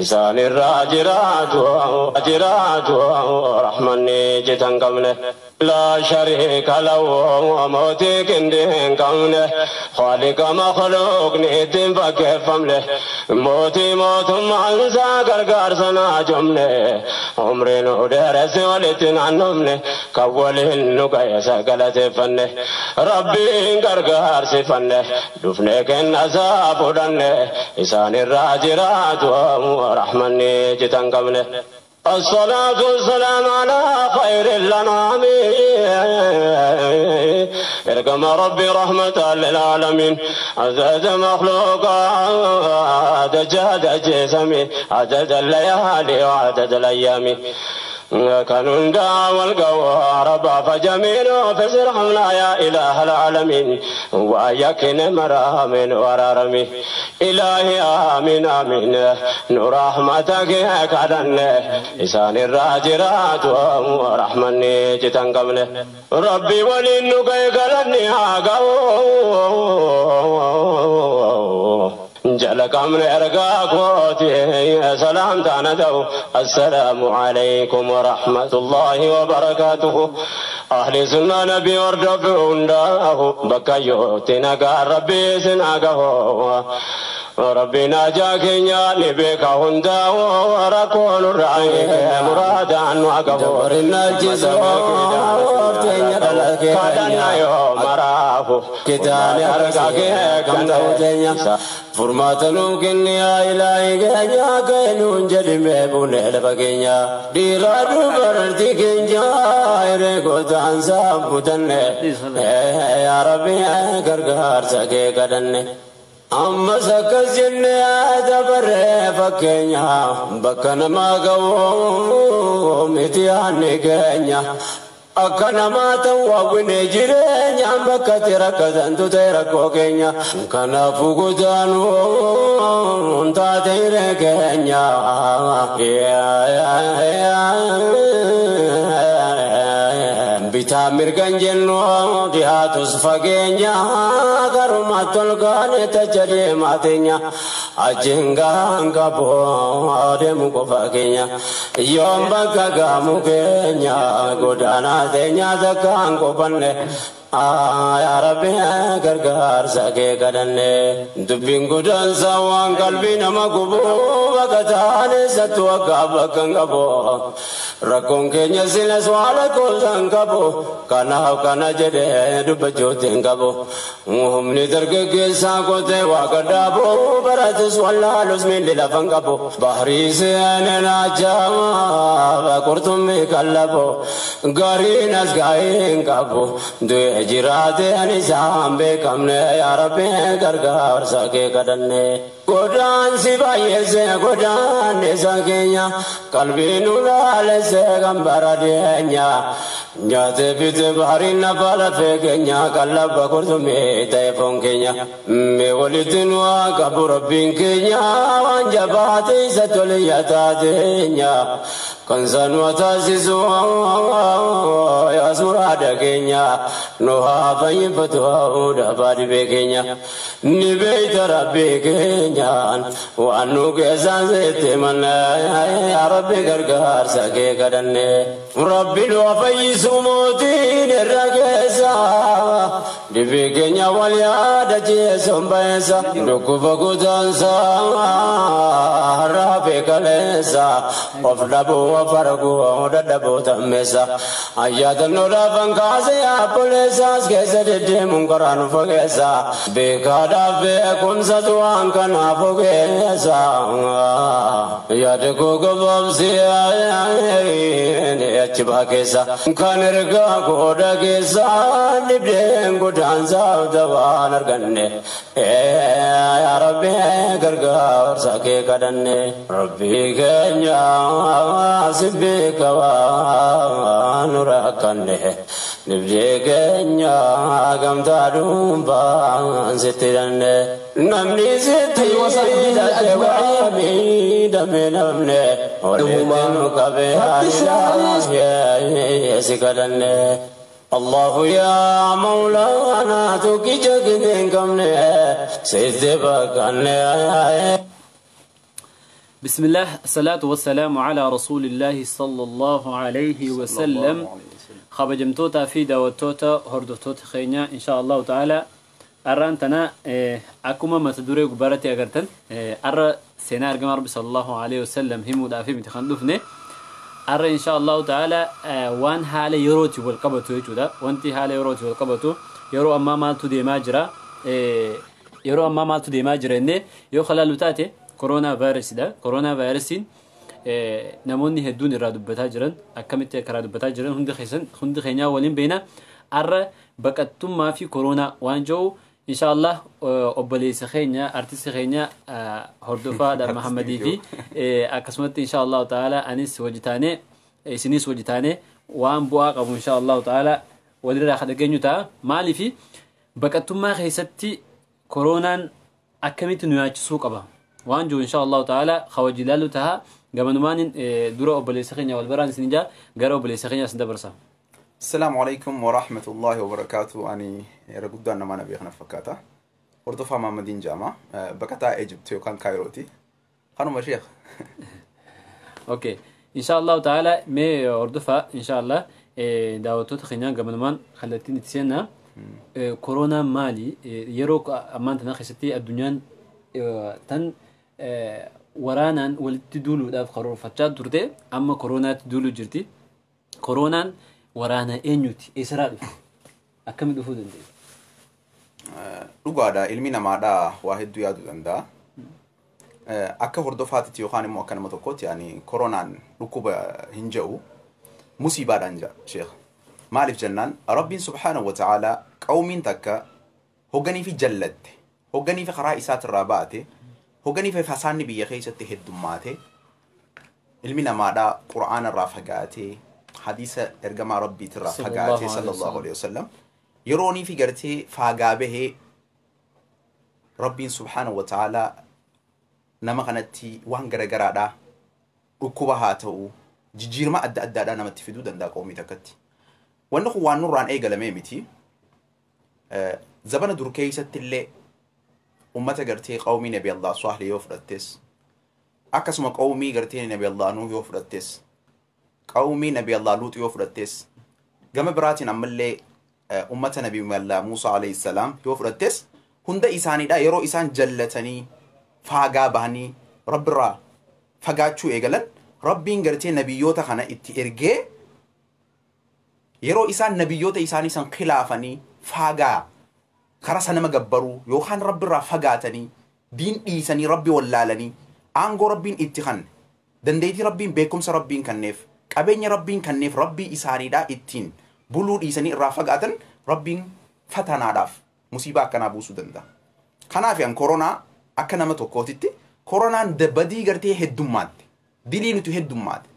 Isaan irraa jiraatu jiraatu rahmanni citan qabne. لا شريك له موتي كندين قمنه خالق مخلوق نيتين فكيف له موتي موت معنسا غرغر سنا جمله عمري نودرس ولتن عنمنه كولين نقيس غلط فنه ربي غرغر سفنه دفنه كن عذاب ودنه إسان الراجرات ورحمني جتن قمنه. الصلاة والسلام على خير الأنعام ارقم ربي رحمة للعالمين عدد مخلوقات جاد جسمي عدد الليالي وعدد الأيام كانوا دعوا القوارب فجميل فسرحمنا يا إله العالمين ويكن مرام ورارمي إلهي آمين آمين نرحمتك كدن إسان الراجرات ورحمني جتن قبله ربي ولنك قلني جلك من أرقاك سلام تاندو. السلام عليكم ورحمة الله وبركاته. أهل سنة نبي وردفون داه بكيوتنا قال ربي سنعقه ربنا جاكينا نبيك هندا وركون الرعي مرادا وقبور كدنا يوم رافو كتاب أرقاك كم فرماتنو كنيا إلهي كنيا كنون جرمي بونه لبكينيا ديرادو برتي كنيا إريكو تانسا بوتنه يا ربي غرغر سكي كدنه أما سكس جنة دبر فكينيا بكنا ما قوم إتياني كنيا akkana maatan waawwine jireenyaan bakka itti rakkatantu ta'e rakkoo keenya. Kanaafuu gudaanuun taate hiree keenya. Bitaa mirgan jennu dhiyaatus fageenya garumatti ol kaane tacha deemaa teenya. Achiin gahaan qabu deemu qofa keenya. Yoom bakka gaamu keenya godaanaa teenya takkaan qofanne. Yaa Rabbi gargaarsa kee kadhanne. Dubbiin godaansa waan qalbii nama gubu bakka taane sattu akka bakka hin qabu. Rakkoon keenya silas waa lakkoofsa hin qabu. Kanaaf kana jedhee dubbachuutti hin qabu. Humni dargaggeessaa qotee waaqa dhaabu baratus wallaalus miilli lafa hin qabu. Bahrii seeneen ajaa'aba qurxummii kallabu. Gariin as gaa'ee hin qabu. Du'ee jiraate ani isaan beekamne yaa Rabbi gargaarsa kee kadhanne. Godaansi baay'eesse godaannisa keenya qalbii nu laalesse kan bara dhiyeenya. Nyaatee bite bahariin nafa lafee keenya qallabba qurxummii ta'e foon keenya. Mee walitti nu haa qabu rabbiin keenya waan jabaate isa toliyya taateenya. Kan sanu taasisu yaas muraada keenya nu haa fayyifatu dhabaa dhibee keenya. Ni beeyta rabbii keenyaan waan nu keessaan seette manna yaa Rabbi gargaarsa kee kadhanne. Rabbi nu haa fayyisu mootiin irra keessa dhibee keenya wal yaadachiisuun bayeessa. Dhukkuba kutaansa har'a beekaleessa of dhabuu of arguu dadhabuu tammeessa. Ayyaadannoo dhaafan kaasee abboleessaas keessa deddeemuun karaa nu fageessa. Beekaadhaaf beekumsatu waan kanaaf ogeessa. Yaada koo gabaabsee achi baa keessa. Kan ergaa koo dhageessa dhibdeen godaansaaf dawaan arganne. Yaa Rabbi gargaarsa kee kadhanne. Rabbi keenya si beeka waan nu rakkanne. Dhibdee keenya gamtaa dhuunfaan sitti hidhanne. Namni sitti hidhate waa miidhame namne. Walitti nu qabee si kadhanne. الله يا مولانا تكجك كمني سيدي بكني. بسم الله الصلاة والسلام على رسول الله صلى الله عليه وسلم. Kabajamtoota fi daawwattoota, hordoftoota keenya, insha Allahu ta'ala arraan tana akkuma mata duree gubbaarratti agartan, arra seenaa ergama Rabbi sallallahu alaihi wasallam himuudhaaf miti kan dhufne. Arra insha Allahu ta'ala waan haala yerooti wal qabatu jechuudha. Wanti haala yerooti wal qabatu, yeroo ammaa maaltu deemaa jira, yeroo ammaa maaltu deemaa jira innee yoo kalaallu taate, koronaa vaayirasiidha. Koronaa vaayirasiin namoonni hedduun irraa dubbataa jiran, akkamitti akka irraa dubbataa jiran hundi keessan, hundi keenyaa waliin beena. Arra baqattummaa fi koronaa waan jiru insha Allah obboleessa keenya, artisti keenya Hordofaa Mahammadii fi akkasumatti insha Allah ta'ala anis wajji taanee, isinis wajji taanee waan bu'aa qabu insha Allah ta'ala walirraa kan dhageenyu ta'a. Maaliifi baqattummaa keessatti koronaan akkamitti nu yaachisuu qaba waan jiru insha Allah ta'ala wajji ilaallu ta'a. Gamanumaan dura obboleessa keenya wal baraan isin jaa, gara obboleessa keenya isin dabarsa. السلام عليكم ورحمة الله وبركاته. أني رقدان ما نبي خنا فكاتا هردفا محمدين جامع بكتا إيجبت يوكان كايروتي خانو شيخ. Okay, insha Allah ta'ala mee hordofaa, insha Allah daawwattoota keenyaa, gamanumaan kallattiin itti seenna. Koronaan maali? Yeroo ammaan tana keessatti addunyaan tan waraanaan walitti duuluudhaaf karoorfachaa turte amma koronaatti duuluu jirti. Koronaan waraana eenyuti? Eessarraa dhufe? Akkamitti dhufuu danda'e? Dhugaadha, ilmi namaadha waa hedduu yaaduu danda'a. Akka hordofaatitti yookaan immoo akka nama tokkootti, yani koronaan dhukkuba hin jedhu, musiibaadhaan jedha sheekh. Maaliif jennaan, Rabbiin subhaanahu wa ta'aalaa qawmiin takka hogganii fi jallatte, hogganii fi karaa isaatirraa baate, hogganii fi fasaanni biyya keessatti heddummaate, ilmi namaadhaa qura'aana irraa fagaatee, hadiisa ergamaa Rabbiitirraa fagaatee sallallahu alaihi wasallam, yeroonii fi gartee faagaa bahee, Rabbiin subhaanahu wa ta'aalaa nama kanatti waan garagaraadhaa, dhukkuba haa ta'u, jijjiirama adda addaadhaa namatti fiduu danda'a qawmii takkatti. Wanni kun waan nurraan eegalamee miti. Zabana dur keessatti illee ummata gartee qawmii Nabi Allah Saalih yoo fudhattes, akkasuma qawmii gartee Nabi Allah Nuh yoo fudhattes, qawmii Nabi Allah Luux yoo fudhattes, gama biraatiin ammallee ummata Nabi Allah Muusaa alayhi salaam yoo fudhattes, hunda isaaniidha yeroo isaan jallatanii faagaa bahanii Rabbirraa fagaachuu eegalan, Rabbiin gartee nabiyyoota kana itti ergee, yeroo isaan nabiyyoota isaanii san khilaafanii faagaa karaa sanama gabbaruu yookaan Rabbirraa fagaatanii, diin dhiisanii, Rabbi wallaalanii, aangoo Rabbiin itti kanne, dandeettii Rabbiin, beekumsa Rabbiin kanneef, qabeenya Rabbiin kanneef, Rabbii isaaniidhaa ittiin buluu dhiisanii irraa fagaatan, Rabbiin fatanaadhaaf musiibaa akkanaa buusuu danda'a. Kanaaf an koronaa akka nama tokkootitti, koronaan badii gartee heddummaatti, dilii nuti heddummaate,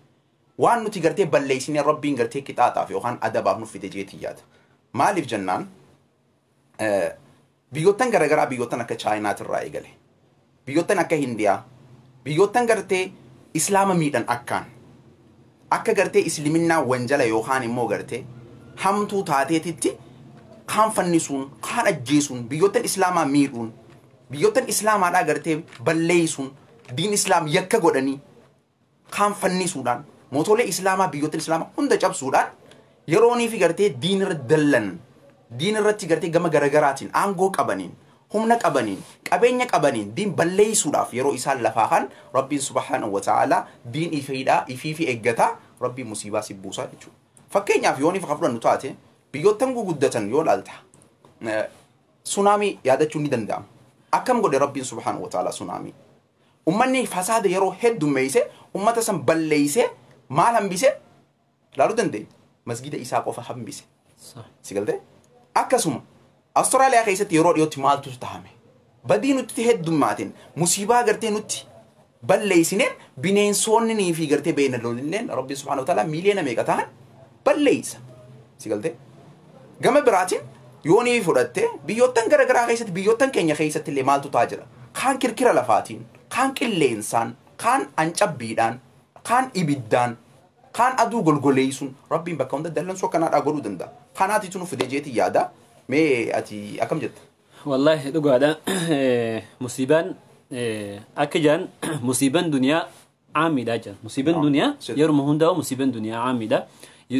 waan nuti gartee balleessinee Rabbiin gartee qixaaxaaf yookaan adabaaf nuuf fide jeetii yaada. Maaliif jennaan, biyyoottan garaagaraa, biyyoottan akka Chaayinaatirraa eegale, biyyoottan akka Hindiyaa, biyyoottan gartee Islaama miidhan, akkaan akka gartee Isliminnaa wanjala yookaan immoo gartee hamtuu taateetitti kaan fannisuun, kaan ajjeesuun, biyyoottan Islaamaa miidhuun, biyyoottan Islaamaadhaa gartee balleessuun, diin Islaam yakka godhanii kaan fannisuudhaan, mootolee Islaamaa, biyyoottan Islaamaa hunda cabsuudhaan, yeroonii fi gartee diin irra dallan, diin irratti gartee gama garagaraatiin aangoo qabaniin, humna qabaniin, qabeenya qabaniin diin balleessuudhaaf yeroo isaan lafaa kan, Rabbiin subhaanahu wa ta'aalaa diin ifiidhaa ifii fi eeggataa, Rabbiin musiibaa si buusaa jechuudha. Fakkeenyaaf yoon ifa fudhannu taate, biyyoottan guguddatan yoo laalta, sunaamii yaadachuun ni danda'ama. Akkam godhe Rabbiin subhaanahu wa ta'aalaa sunaamii? Ummanni fasaada yeroo heddummeeyse, ummata san balleeyse, maal hambise laaluu dandeenya? Masgida isaa qofa hambise. Si galtee? Akkasuma Awustiraaliyaa keessatti yeroo dhiyootti maaltu tahame? Badii nutti heddummaatiin, musiibaa gartee nutti balleeysineen, bineensonni fi gartee beeyladoonnilleen Rabbi subhaanahu wa ta'aalaa miiliyoona meeqa ta'an balleeysa. Si galtee? Gama biraatiin yoo ni fudhatte, biyyoottan garaagaraa keessatti, biyyoottan keenya keessatti illee maaltu ta'aa jira? Kaan kirkira lafaatiin, kaan qilleensaan, kaan ancabbiidhaan, kaan ibiddaan, kaan aduu golgoleessuun, Rabbiin bakka hunda dallansuu akkanaadhaa godhuu danda'a. Kanaatitu nu fide jeetii yaada. Mee ati akkam jetta? Wallaahi dhugaadha. Musiibaan Akka jaan musiiban duniyaa caamiidha jaan. Musiiban duniyaa yeroo hundaa'u musiiban duniyaa caamiidha.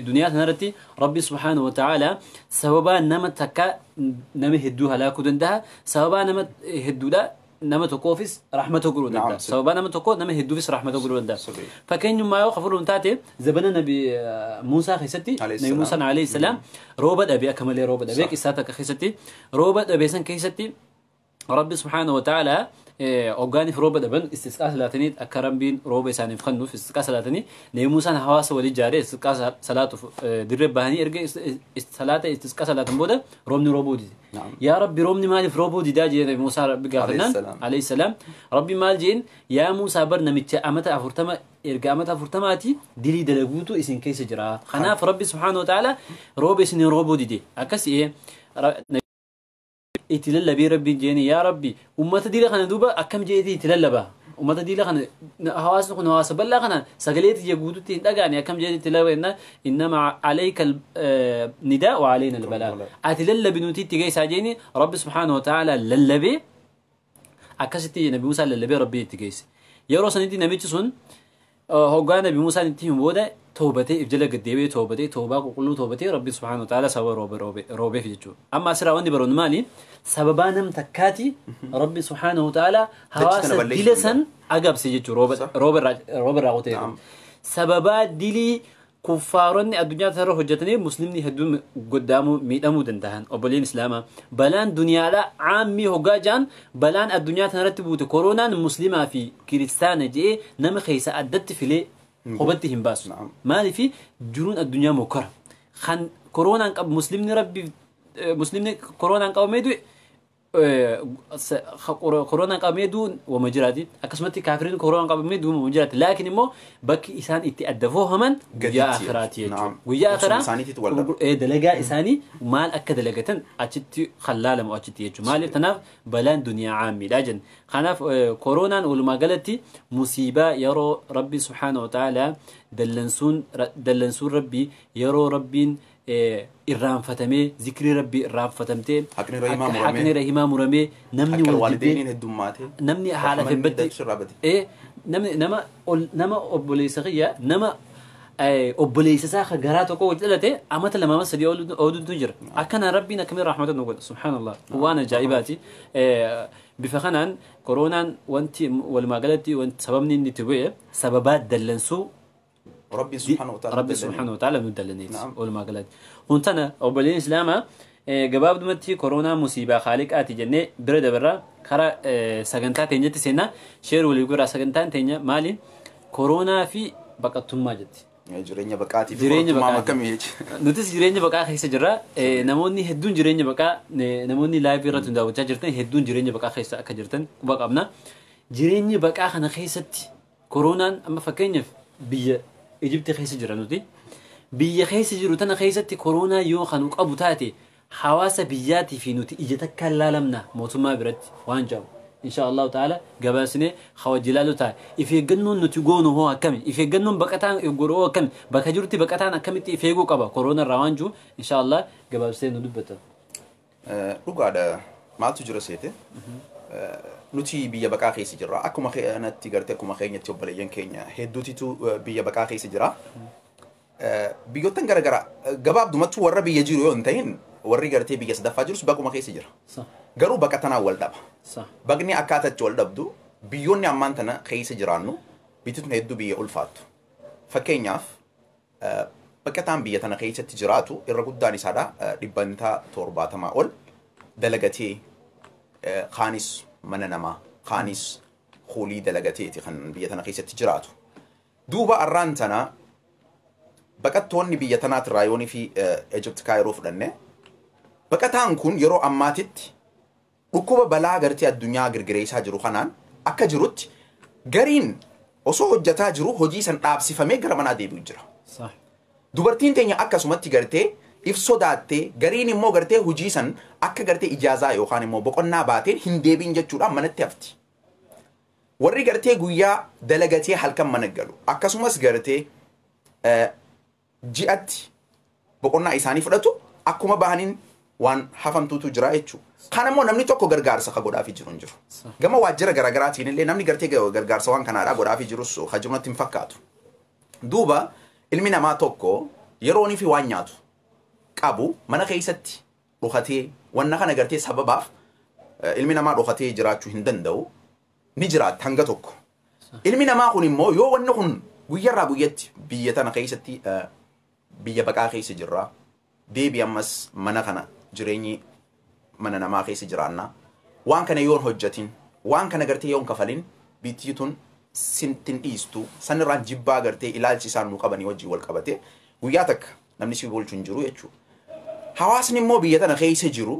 Duniyaa kanarratti Rabbi subhaanahu wa ta'ala sababaa nama takka nama hedduu halaakuu danda'a. Sababaa nama hedduudha nama tokkoofis rahmata godhuu danda'a. Sababaa nama tokko nama hedduufis rahmata godhuu danda'a. Fakkeenyummaa yoo kafuruun taate zabana Nabi Muusaa keessatti Nabi Muusaan alayhi salaam rooba dhabe akka malee rooba dhabe qissaa takka keessatti rooba dhabe san keessatti Rabbi subhaanahu wa ta'ala hoggaaniif rooba dhaban istisqaa salaatanii akka Rabbiin rooba isaaniif kennuuf istisqaa salaatanii Nabi Muusaan hawaasa walii ijaaree istisqaa salaatuuf dirree bahanii erga salaata istisqaa salaatan booda roobni roobuu dide. Yaa Rabbi roobni maaliif roobuu didaa jee Nabi Muusaa Rabbi gaafannaan alayhi salaam Rabbi maal jeen yaa Muusaa bar namicha amata 40 erga amata 40 dilii dalaguutu isin keessa jira. Kanaaf Rabbi subhaanahu wa ta'ala rooba isin roobuu dide akkasii itti lallabee Rabbiin jeeni yaa Rabbi ummata diila kana duuba akkam jeetii itti lallaba ummata diila kana hawaasni kun hawaasa bal'aa kana sagalee tiyya guututti hin dhagaane akkam jeetii itti lallaba jenna innama alayka nidaa wa alayna albalaa ati lallabi nuti itti geessaa jeeni Rabbi subhaanahu wa ta'ala lallabee akkasitti Nabi Musaa lallabee Rabbi itti geesse yeroo sanitti namichi sun hoggaa Nabi Musaan itti himu booda toobatee if jala gaddeebi'ee toobatee toobaa qulqulluu toobatee Rabbi subhaanahu wa ta'ala sababa roobeef jechuudha. Amma asirraa wanti baroon maali? Sababaa nam takkaati Rabbi subhaanahu wa ta'ala hawaasa dila san agabse jechuudha rooba irraa qotee. Sababaa dilii kuffaaronni addunyaa irra hojjetanii muslimni hedduun goddaamuu miidhamuu danda'an obboleen islaamaa balaan duniyaadhaa caammii hoggaa ja'an balaan addunyaa tanarratti buute koronaan muslimaa fi kiristaana je'ee nama keessa addatti filee qobatti hin baasu. Maaliif jiruun addunyaa mokkora kan koronaan qabu muslimni rabbi muslimni koronaan qabamee du'e koronaan qabamee du'uun wama jiraati akkasumatti kaafiriin koronaan qabamee du'uun wama jiraati laakiin immoo bakki isaan itti adda foohaman guyyaa akhiraati jechuudha. Guyyaa akhiraa dalagaa isaanii maal akka dalagatan achitti kallaalamu achitti jechuudha. Maaliif tanaaf balaan duniyaa caammiidha jenna. Kanaaf koronaan walumaa galatti musiibaa yeroo Rabbi subhaanahu wa ta'ala dallansuun Rabbi yeroo Rabbiin irraanfatamee zikrii Rabbii irraanfatamtee haqni rahimaa muramee namni wal jibbee namni haala febbatti namni nama obboleessa kiyya nama obboleessa isaa garaa tokko wajji dhalate amata 2 3 ooluutu jira. Akkana Rabbiin akkamiin rahmata nu godha subhaanallah waan ajaa'ibaati. Bifa kanaan koronaan wanti walumaa galatti sababni inni itti bu'e sababaa dallansuu ربي سبحانه وتعالى ربي سبحانه وتعالى ندلنيت walumaa galatti huntana obboleen islaamaa gabaabdumatti koronaa musiibaa khaaliqaati jennee bira dabarraa karaa sagantaa teenyatti seenaa sheer walii godhaa sagantaan teenya maali koronaa fi baqattummaa jetti. Jireenya baqaatii fi Jireenya koronaa baqaati. akkamii jechuudha. Nutis jireenya baqaa keessa jirra. Namoonni hedduun jireenya baqaa namoonni laayivii irratti daawwachaa jirtan hedduun jireenya baqaa keessa akka jirtan quba qabna. Jireenyi baqaa kana keessatti koronaan amma fakkeenyaaf biyya Ijiptii keessa jira nuti. Biyya keessa jiru tana keessatti koronaa yoo kan qabu taate hawaasa biyyaatii fi nuti ija takkaan laalamna mootummaa biratti waan jedhamu. Insha Allahu ta'ala gabaasnee hawajjilaalu ta'a. If eeggannoon nuti goonu hoo akkami? If eeggannoon baqataan godhu hoo akkami? Bakka jirutti baqataan akkamitti if eeguu qaba? Koronaa irraa waan jiru insha Allah gabaabsee nu dubbata. Dhugaadha maaltu jira seete? Nuti biyya baqaa keessa jirra. Akkuma kanatti gartee akkuma keenyatti obboleeyyan keenya hedduutitu biyya baqaa keessa jira. Biyyoottan garaagaraa gabaabdumatti warra biyya jiru yoo hin ta'in warri gartee biyya sadaffaa jirus baquma keessa jira. Garuu baqa tanaan wal dhaba. Baqni akkaataa itti wal dhabdu biyyoonni ammaan tana keessa jiraannu biyyi tun hedduu biyya ulfaattu. Fakkeenyaaf baqataan biyya tana keessatti jiraatu irra guddaan isaadha 70% ol dalagatee kaanis mana namaa kaanis hoolii dalagateeti kan biyya tana keessatti jiraatu. Duuba arraan tana baqattoonni biyya tanaatirraa yoonii fi Egypt Kaayiroo fudhanne baqataan kun yeroo ammaatitti dhukkuba balaa gartee addunyaa girgireessaa jiru kanaan akka jirutti gariin osoo hojjetaa jiru hojii san dhaabsifamee gara manaa deebi'u jira. Dubartiin teenya akkasumatti gartee if sodaattee gariin immoo gartee hojii san akka gartee ijaazaa yookaan immoo boqonnaa baateen hin deebiin jechuudhaan manatti hafti. Warri gartee guyyaa dalagatee halkan mana galu akkasumas gartee ji'atti boqonnaa isaanii fudhatu akkuma bahaniin waan hafamtuutu jira jechuudha. Kan immoo namni tokko gargaarsa ka godhaafii jiru hin jiru. Gama waajjira garaagaraatiin illee namni gartee gargaarsa waan kanaadhaa godhaafii jirus ka jiru natti hin fakkaatu. Duuba ilmi namaa tokko yeroo inni fi waan nyaatu qabu mana keessatti dhokatee wanna kana gartee sababaaf ilmi namaa dhokatee jiraachuu hin danda'u ni jiraata hanga tokko. Ilmi namaa kun immoo yoo wanni kun guyyarraa guyyatti biyya tana keessatti biyya baqaa keessa jirra. Deebi ammas mana kana jireenyi mana namaa keessa jiraanna. Waan kana yoon hojjetin waan kana gartee yoon kafalin bittii tun sintin dhiistu sanirraan jibbaa gartee ilaalchi isaan nu qabanii wajjin wal qabate guyyaa takka namni si bulchu hin jiru jechuudha. Hawaasni immoo biyya tana keessa jiru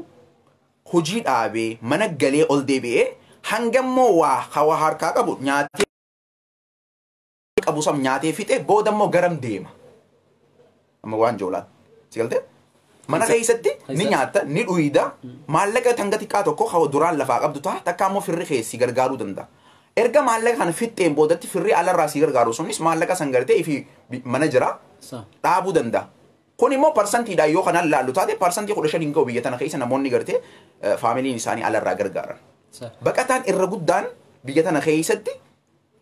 hojii dhaabee mana galee ol deebi'ee hangammoo waa hawa harkaa qabu nyaatee qabu sam nyaatee fixe booda immoo garam deema. Amma waan joolaan si galtee? Mana keessatti ni nyaata ni dhuyida maallaqa hanga xiqqaa tokko hawa duraan lafaa qabdu ta'a takka immoo firri keessi gargaaruu danda'a. Erga maallaqa kana fixxeen boodatti firri alarraa si gargaaru sunis maallaqa san gartee ifi mana jira dhaabuu danda'a. Kun immoo parsantiidhaan yoo kanaan laallu taate parsantii 15 hin ga'u biyya tana keessa namoonni gartee faamiliin isaanii alarraa gargaaran. Baqataan irra guddaan biyya tana keessatti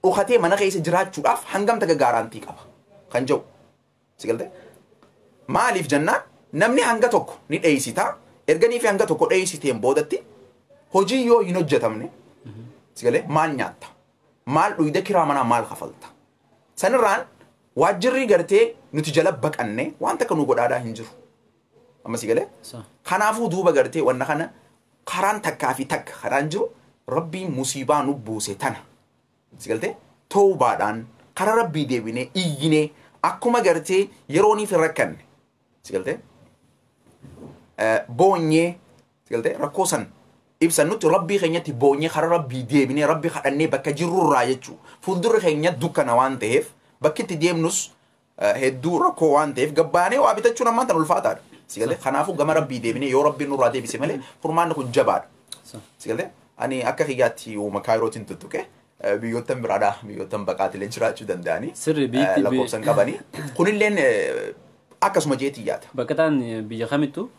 dhokatee mana keessa jiraachuudhaaf hangam takka gaaraantii qaba kan jedhu. Si galtee? Maaliif jennaan namni hanga tokko ni dheessita erganii fi hanga tokko dheessiteen boodatti hojii yoo hin hojjetamne si galee maal nyaatta maal dhuyda kiraa manaa maal kafalta sanirraan waajjirri gartee nuti jala baqanne waan takka nu godhaadhaa hin jiru. Amma si galee kanaafuu duuba gartee wanna kana karaan takkaa fi takka karaan jiru rabbiin musiibaa nu buuse tana si galtee toobaadhaan karaa rabbii deebinee iyyinee akkuma gartee yerooniif hin rakkanne si galtee boonyee si galtee rakkoo san ibsan nuti rabbii keenyatti boonyee karaa rabbii deebinee rabbii kadhannee bakka jirrurraa jechuu fuuldurri keenya dukkana waan ta'eef bakki itti deemnus hedduu rakkoo waan ta'eef gabbaanee waa bitachuun ammaan tan ulfaataadha. Si galtee kanaafuu gama rabbii deebinee yoo rabbiin nurraa deebise malee furmaanni kun jabaadha. Si galtee ani akka kiyyaatti uuma kaayirootiin tuttuqe biyyoottan biraadhaa biyyoottan baqaatilee jiraachuu danda'anii lakkoofsan qabanii kunilleen akkasuma jeetii yaada. Baqataan biyya kamittu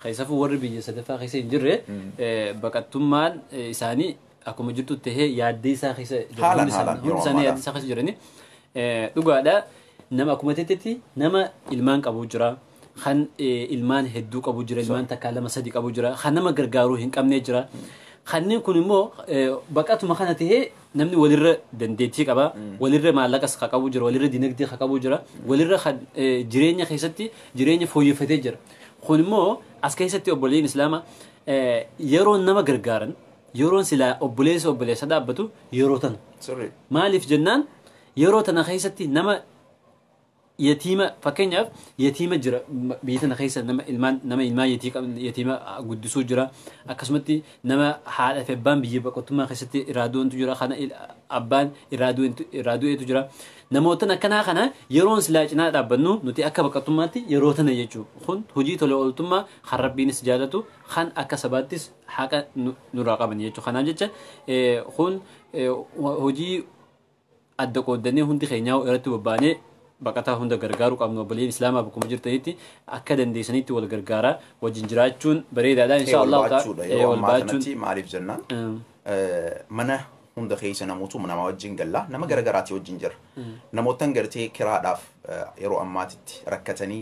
keessafuu warri biyya sadaffaa keessa hin jirre baqattummaan isaanii akkuma jirtu tahee yaaddee isaa keessa Haalaan hundi isaanii yaaddee isaa keessa jiranii dhugaadha nama akkuma teetetti nama ilmaan qabu jira kan ilmaan hedduu qabu jira ilmaan takkaa lama sadi qabu jira kan nama gargaaruu hin qabne jira. Kanneen kun immoo baqatuma kana tahee namni walirra dandeettii qaba walirra maallaqas ka qabu jira walirra dinagdee ka qabu jira walirra jireenya keessatti jireenya fooyyeffatee jira. Kun immoo as keessatti obboleen islaamaa yeroo nama gargaaran yeroon silaa obboleessa obboleessa dhaabbatu yeroo tana. Maaliif jennaan yeroo tana keessatti nama yatiima fakkeenyaaf yatiima jira biyya tana keessa nama ilmaan yatiima guddisuu jira akkasumatti nama haadha fi abbaan biyya baqattummaa keessatti irraa du'antu jira kana abbaan irraa du'eetu jira namoota akkanaa kana yeroon silaa cinaa dhaabbannu nuti akka baqattummaatti yeroo tana jechuudha kun hojii tola ooltummaa kan rabbiinis jaalatu kan akka sabaattis haqa nurraa qaban jechuudha kanaaf jecha kun hojii adda qooddannee hundi keenyaa irratti bobbaanee baqataa hunda gargaaruu qabnu obboleen islaamaa bakkuma jirtanitti akka dandeessanitti wal gargaaraa wajjin jiraachuun bareedaadha insha Allah wal baachuun maaliif jennaan mana hunda keessa namootu nama wajjin galla nama garagaraati wajjin jira namootan gartee kiraadhaaf yeroo ammaatitti rakkatanii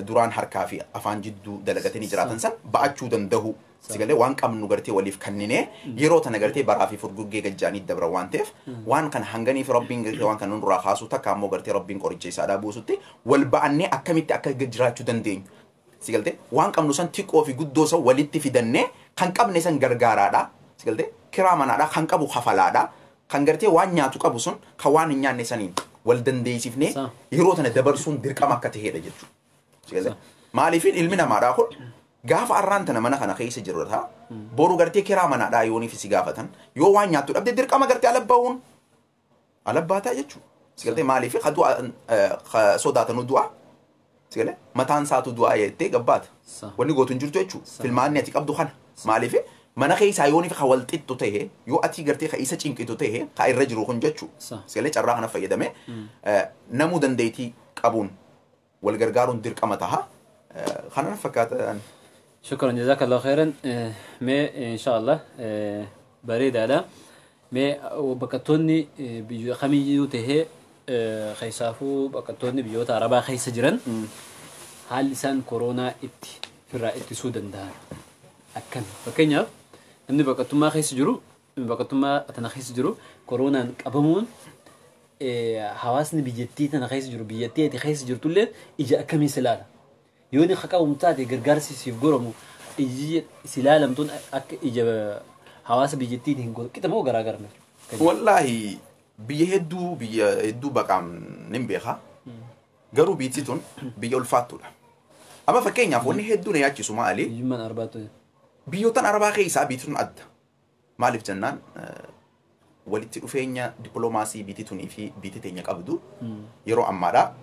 duraan harkaa fi afaan jidduu dalagatanii jiraatan san ba'achuu danda'u si galee waan qabnu gartee waliif kenninee yeroo tana gartee baraa fi furguggee gajjaanii dabra waan ta'eef waan kana hanganiif rabbiin gartee waan kana nurraa kaasu takka ammoo gartee rabbiin qoricha isaadhaa buusutti wal ba'annee akkamitti akka jiraachuu dandeenyu si galtee waan qabnu san xiqqoo fi guddoo san walitti fidannee kan qabne san gargaaraadha si galtee kiraa manaadha kan qabu kafalaadha kan gartee waan nyaatu qabu sun kan waan hin nyaanne saniin wal dandeessifnee yeroo tana dabarsuun dirqama akka ta'edha jechuudha. Maaliifin ilmi namaadhaa kun gaafa arraan tana mana kana keessa jiru ta'a boru gartee kiraa manaadhaa yooniif si gaafatan yoo waan nyaattu dhabde dirqama gartee alabba'uun alabbaataa jechuudha. Si galtee maaliif sodaatanu du'a si galee mataan isaatu du'a jettee gabbaata. Wanni gootu hin jirtu jechuudha. Filmaanni ati qabdu kana maaliif mana keessaa yooniif ka wal xixxu ta'e yoo ati gartee ka isa cinqitu ta'e ka irra jiru kun jechuudha. Si galee carraa kana fayyadame namuu dandeettii qabuun wal gargaaruun dirqama taha. Kana fakkaata. Shukran jazakallahu khairan. Mee inshallah bareedaadha. Mee baqattoonni biyya kamiyyuu tahee keessaafuu baqattoonni biyyoota Arabaa keessa jiran haalli isaan koronaa itti firraa ittisuu danda'an akkami? Fakkeenyaaf namni baqattummaa keessa jiru baqattummaa tana keessa jiru koronaan qabamuun hawaasni biyyattii tana keessa jiru biyyattii ati keessa jirtullee ija akkamii si ilaala? Yoo inni qabamu taate gargaarsi siif goramu iji si ilaalamtuun akka ija hawaasa biyyattiin hin qixa moo garaagara? Wallaahi biyya hedduu baqaan nin beeka. Garuu biyyi tun biyya ulfaattuudha. Amma fakkeenyaaf wanni hedduu na yaachisu maali? Biyyummaan Arabaatu. Biyyoottan Arabaa keessaa biyyi tun adda. Maaliif jennaan walitti dhufeenya dippiloomaasii biyyi tunii fi biyyi teenya qabdu yeroo ammaadhaa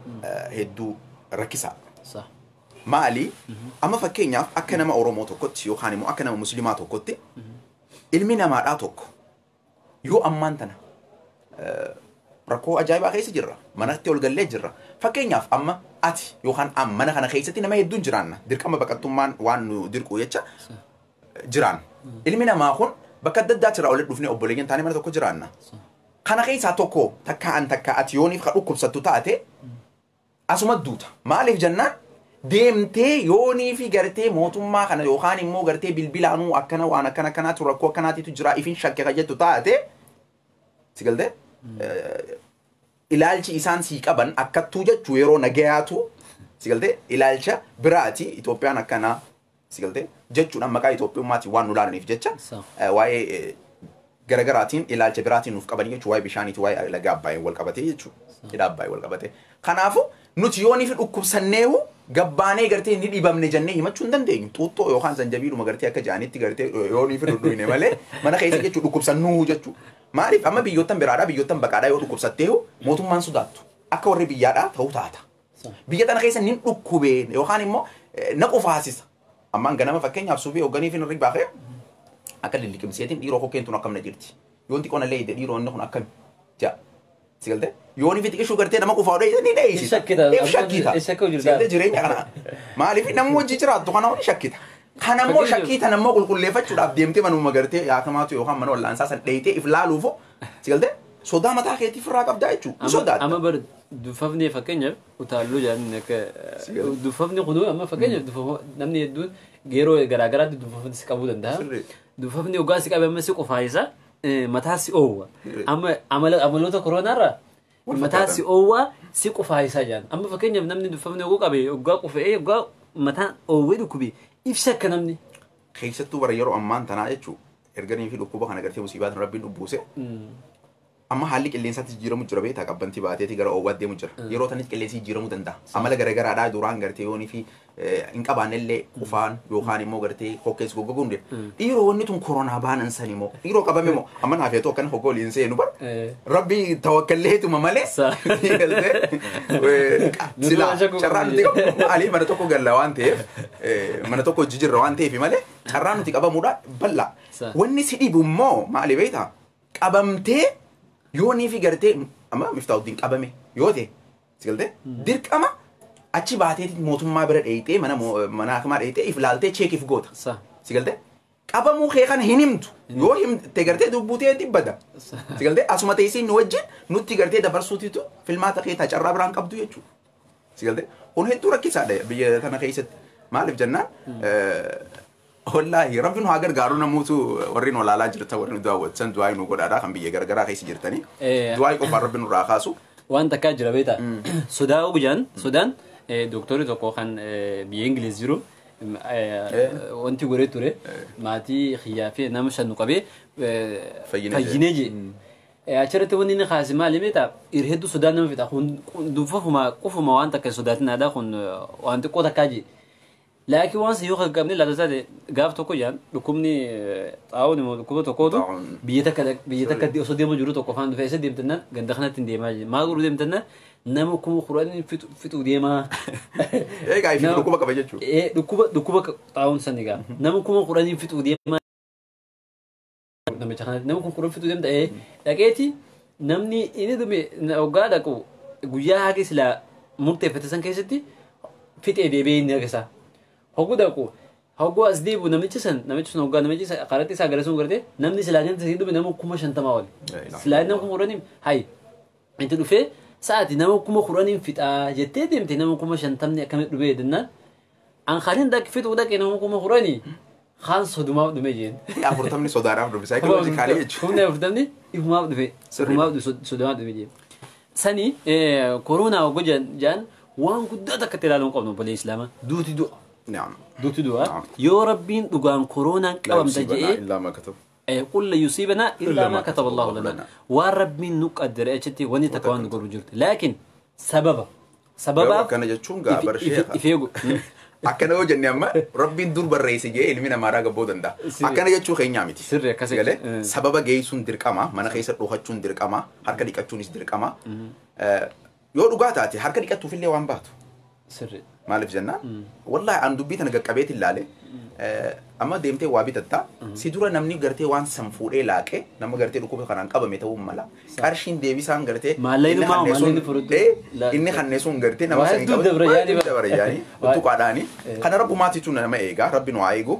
hedduu rakkisaa. Maali? Amma fakkeenyaaf akka nama Oromoo tokkotti yookaan immoo akka nama Musliimaa tokkotti ilmi namaadhaa tokko yoo ammaan tana rakkoo ajaa'ibaa keessa jirra. Manatti ol gallee jirra. Fakkeenyaaf amma ati yookaan mana kana keessatti nama hedduun jiraanna. Dirqama baqattummaan waan nu dirqu jecha jiraan. Ilmi namaa kun bakka adda addaatti irraa walitti dhufnee obboleeyyan taanee mana tokko jiraanna. Kana keessaa tokko takka an takka ati yooniif ka dhukkubsattu taate asuma duuta. Maaliif jennaan deemtee yoonii fi gartee mootummaa kana yookaan immoo gartee bilbilaanuu akkana waan akkana akkanaatu rakkoo akkanaatitu jira ifin shakke ka jettu taate si galtee ilaalchi isaan sii qaban akkattuu jechuu yeroo nagayaatu si galtee ilaalcha biraati Itoophiyaan akkanaa si galtee jechuudhaan maqaa Itoophiyummaatiin waan nu laalaniif jecha waa'ee garagaraatiin ilaalcha biraatiin nuuf qabanii jechuu waa'ee bishaaniiti waa'ee laga Abbaayeen wal qabatee jechuu hidha Abbaayeen wal qabatee. Kanaafuu nuti yoonii fi dhukkubsanneehu gabbaanee gartee ni dhibamne jennee himachuu hin dandeenyu. Xuuxxoo yookaan zanjabiiluma gartee akka jaanitti gartee yoonii fi dhudhuine malee mana keessa jechuu dhukkubsannuu jechuu. Maaliif amma biyyoottan biraadhaa biyyoottan baqaadhaa yoo dhukkubsatteehu mootummaan sodaattu akka warri biyyaadhaa ta'uu taata. Biyya tana keessa nin dhukkubee yookaan immoo na qufaasisa. Ammaan ganama fakkeenyaaf suuphii hooganii fi hirriba baafee akka lilliqimseetiin dhiiroo kokkeen tun akkam na jirti. Yoon xiqqoo na leeyide dhiiroo inni kun akkami ja'a. Si galtee? Yoon ifi xiqqishuu gartee nama qufaa odhee ni dheessisa. If shakkita. Si galtee jireenya kana. Maaliif namni wajji jiraattu kana ni shakkita. Kana immoo shakkii tana immoo qulqulleeffachuudhaaf deemtee manuma gartee yaakamaatu yookaan mana wal'aansaa san dheeyitee if laaluufoo si galtee sodaa mataa keetiif irraa qabdaa jechuudha. Sodaadha. Amma bar duffafni fakkeenyaaf utaalloo jedhan akka duffafni kun amma fakkeenyaaf namni hedduun yeroo garaagaraatti duffafni si qabuu danda'a. Duffafni hoggaa si qabe amma si qofaayisa mataa si oowwa. Amma amaloota koronaarraa mataa si oowwa si qofaayisa jedhan. Amma fakkeenyaaf namni duffafni hoggaa qabe hoggaa qufa'ee hoggaa mataan oowwee dhukkube ibsa akka namni. Keessattuu bara yeroo ammaan tanaa jechuun erganii fi dhukkuba kana gartee musiibaa rabbiin dhubbuuse. Amma haalli qilleensaatti jijjiiramu jira beektaa qabbantii baateeti gara oowwaatti deemu jira. Yeroo tanatti qilleensi jijjiiramuu danda'a. Amala garagaraadhaa duraan gartee yoonii fi hin qabaannellee qufaan yookaan immoo gartee hokkeessi goggoguu hin deemu. Dhiiroo wanni tun koronaa baanan san immoo dhiiroo qabame immoo amma naaf yeetoo akkana hoggoo oliin seenu bar rabbi tawakkalleetuma malee silaa carraa nuti qabnu maalii mana tokko galla waan ta'eef mana tokko jijjiirra waan ta'eef malee carraa nuti qabamuudha bal'aa. Wanni si dhibu immoo maali beektaa qabamtee yoonii fi gartee amma Miftaahuddiin qabame yoo ta'e si galtee dirqama achi baateeti mootummaa bira dheeyitee mana mana hakimaa dheeyitee if laaltee cheekiif goota. Si galtee qabamuu kee kana hin himtu yoo himte gartee dubbutee dibbada. Si galtee asuma teessee nu wajjin nutti gartee dabarsuutitu filmaata kee carraa biraan qabdu jechuudha. Si galtee kun hedduu rakkisaadha biyya tana keessatti maaliif jennaan Wallaahi rabbi nu haa gargaaru namoota warri nu ilaalaa jirtan warri nu daawwatan du'aa nu godhaadha kan biyya garagaraa keessa jirtanii. Du'aa qofaan rabbi nurraa kaasu. Waan takkaa jira beektaa. Sodaa guyaan sodaan dooktorri tokko kan biyya Ingiliz jiru wanti godhee ture maatii xiyyaa fi nama shan nu qabee fayyinee jee. Achirratti wanni inni kaase maali beektaa hedduu sodaan nama fixa kun duffafuma qofuma waan takka sodaatin aadaa kun waan xiqqoo takkaa jee. Laakiin waan yoo qaqqabne laata taate gaaf tokko jaan dhukkubni xaa'oon immoo dhukkuba tokkootu biyya takka osoo deemu jiru tokko afaan dhufee isa deemtannaan ganda kanatti hin deemaa jira. Maal godhu deemtannaan nama 10,000 fixuu deemaa. Egaa ifi dhukkuba qaba jechuudha. Dhukkuba xaa'oon san egaa nama 10,000 fixuu deemaa. Namicha kanatti nama 10,000 fixuu deemta dhaqeeti namni inni dhume hoggaa dhaqu guyyaa haqa silaa murteeffate san keessatti fixee deebi'ee inni harkisaa. Hogguu dhaqu Hogguu as deebi'u namichi san namichi sun hoggaa namichi qaratti isaa gara sun gartee namni silaa nyaata sii dhume nama 50,000 oli. Silaa nama 10,000 hayi itti dhufee sa'aati nama 10,000 fixaa jettee deemte nama 50,000 akkamitti dhumee jennaan an kanin dhaqi fixuu dhaqe nama 10,000 kaan sodumaaf dhume jeen. 40 sodaadhaaf dhufe saayikoloojikaalii jechuudha. 40 ifumaaf dhufe ifumaaf sodumaaf dhume jeen. Sani koronaa hogguu jaan waan guddaa takka itti ilaaluu qabnu obbolee Islaamaa duuti du'a. Duuti du'a yoo rabbiin dhugaan koronaan qabamta jedhee قل يصيبنا إلا ما كتب الله لنا والرب نقدر أشتي وني تكوان نقول جرت لكن سببا كان جتشون قابر شيخ أكن هو جني أما ربي دور بالرئيس جي علمنا ما راجع بودن ده أكن جتشو خيني عمتي سر كسر سببا جيسون دركما ما أنا خيسر روحتشون دركما حركة ديكاتشون دركما يو رجعت حركة ديكاتو في اللي وان باتو سر مالف جنة والله عند بيت أنا قبيت اللي عليه أما ديمتي وابي تتا سيدورا نمني قرتي وان سنفوري لاكي نما قرتي ركوب خنان قبل متى وملا كارشين ديبي سان قرتي ما لين فرد إني خنسون قرتي نما سان قبل دبرياني وتقعداني خنا رب ما تيجون نما إيجا ربي نوعيجو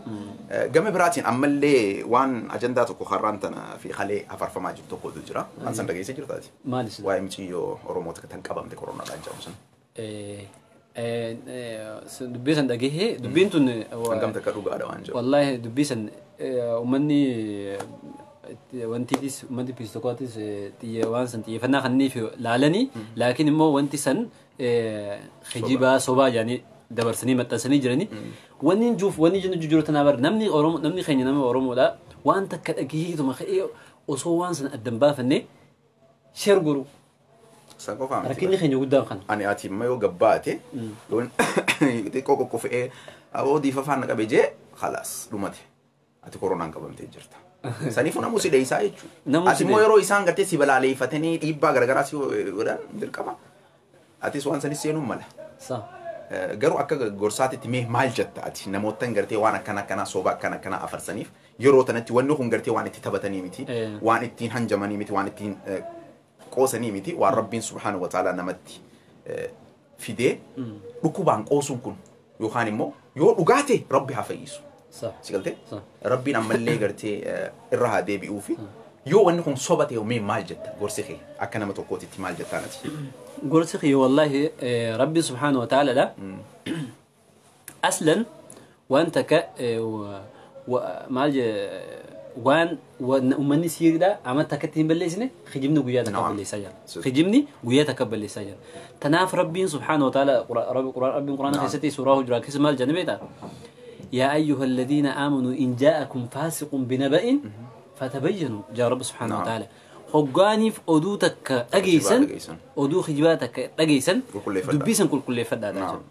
جم براتين أما اللي وان أجندة تكو خرانتنا في خلي أفر فما جبت تكو دجرا أنسان دقيسة جرتاتي مالس وايمتيو أوروموتك تنقبل متى كورونا لانجامسن dubbii san dhagahee dubbiin tun hangam takka dhugaadha waan jedhu wallahi dubbii san uummanni wantiitis uummanni piistokootis waan san xiyyeeffannaa kanniif laalanii laakiin immoo wanti san kijibaa sobaa jedhanii dabarsanii maxxansanii jiranii wanni juuf wanni jennu jiru tanaa bar namni Oromoo namni keenya nama Oromoodha waan takka dhagaheetuma ka'ee osoo waan san addan baafannee sheer godhu Rakkinni keenya guddaan kana. Ani ati immoo yoo gabbaate yoon xiqqoo qoqqofee aboo diifa faana qabe jee khalaas dhumate ati koronaan qabamtee jirta. Saniifuu namuu si dheessaa jechuudha. Ati immoo yeroo isaan gartee si balaaleeffatanii dhiibbaa garaagaraa si godhan dirqama. Atis waan sanis seenuun mala. Garuu akka gorsaatitti mee maal jetta ati namoottan gartee waan akkana akkanaa soba akkana akkanaa afarsaniif yeroo tanatti wanni kun gartee waan itti taphatanii miti waan ittiin hanjamanii miti waan ittiin qoosanii miti waan rabbiin subhaanahu wa ta'ala namatti fidee dhukkubaan qoosuun kun yookaan immoo yoo dhugaate rabbi haa fayyisu. Si galtee? Rabbiin ammallee gartee irra haa deebi'uu fi yoo wanni kun soba ta'e mee maal jetta gorsi kee akka nama tokkootitti maal jettaa nati? Gorsi kee wallahi rabbi subhaanahu wa ta'ala aslan waan takka maal waan uummanni siiriidha amma takkatti hin balleessine kijibni guyyaa takka balleessaa jira. Kijibni guyyaa takka balleessaa jira. Tanaaf rabbiin subhaanahu wa ta'ala rabbiin quraana keessatti suuraa hujuraa keessa maal jedhame beektaa? Yaa ayyuha alladhiina aamanuu in jaa'akum faasiqun binaba'in fatabayyanu jaa rabbi subhaanahu wa ta'ala. Hoggaaniif oduu takka dhageessan oduu kijibaa takka dhageessan dubbii san qulqulleeffadhaa jechuudha.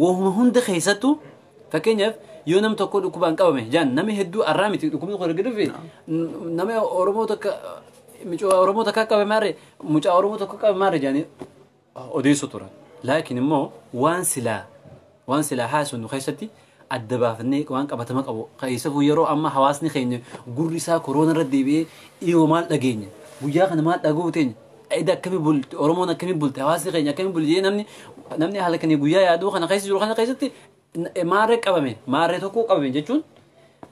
Wahuma hunda keessattuu fakkeenyaaf yoo nam tokko dhukkubaan qabame jaan namni hedduu arraa miti dhukkubni kun erga dhufe nama Oromoo tokko mucaa Oromoo tokko qabe maarre mucaa Oromoo tokko qabe maarre jaanii odeessu turan. Laakiin immoo waan silaa haasofnu keessatti adda baafnee waan qabatama qabu keessafuu yeroo amma hawaasni keenya gurri isaa koroona irra deebi'ee dhiyoo maal dhageenya guyyaa kana maal dhaga'uu teenya ida akkamii bulte Oromoon akkamii bulte hawaasni keenya akkamii bulte jedhee namni haala kanii guyyaa yaaduu kana keessa jiru kana keessatti maarree qabame maarree tokko qabame jechuun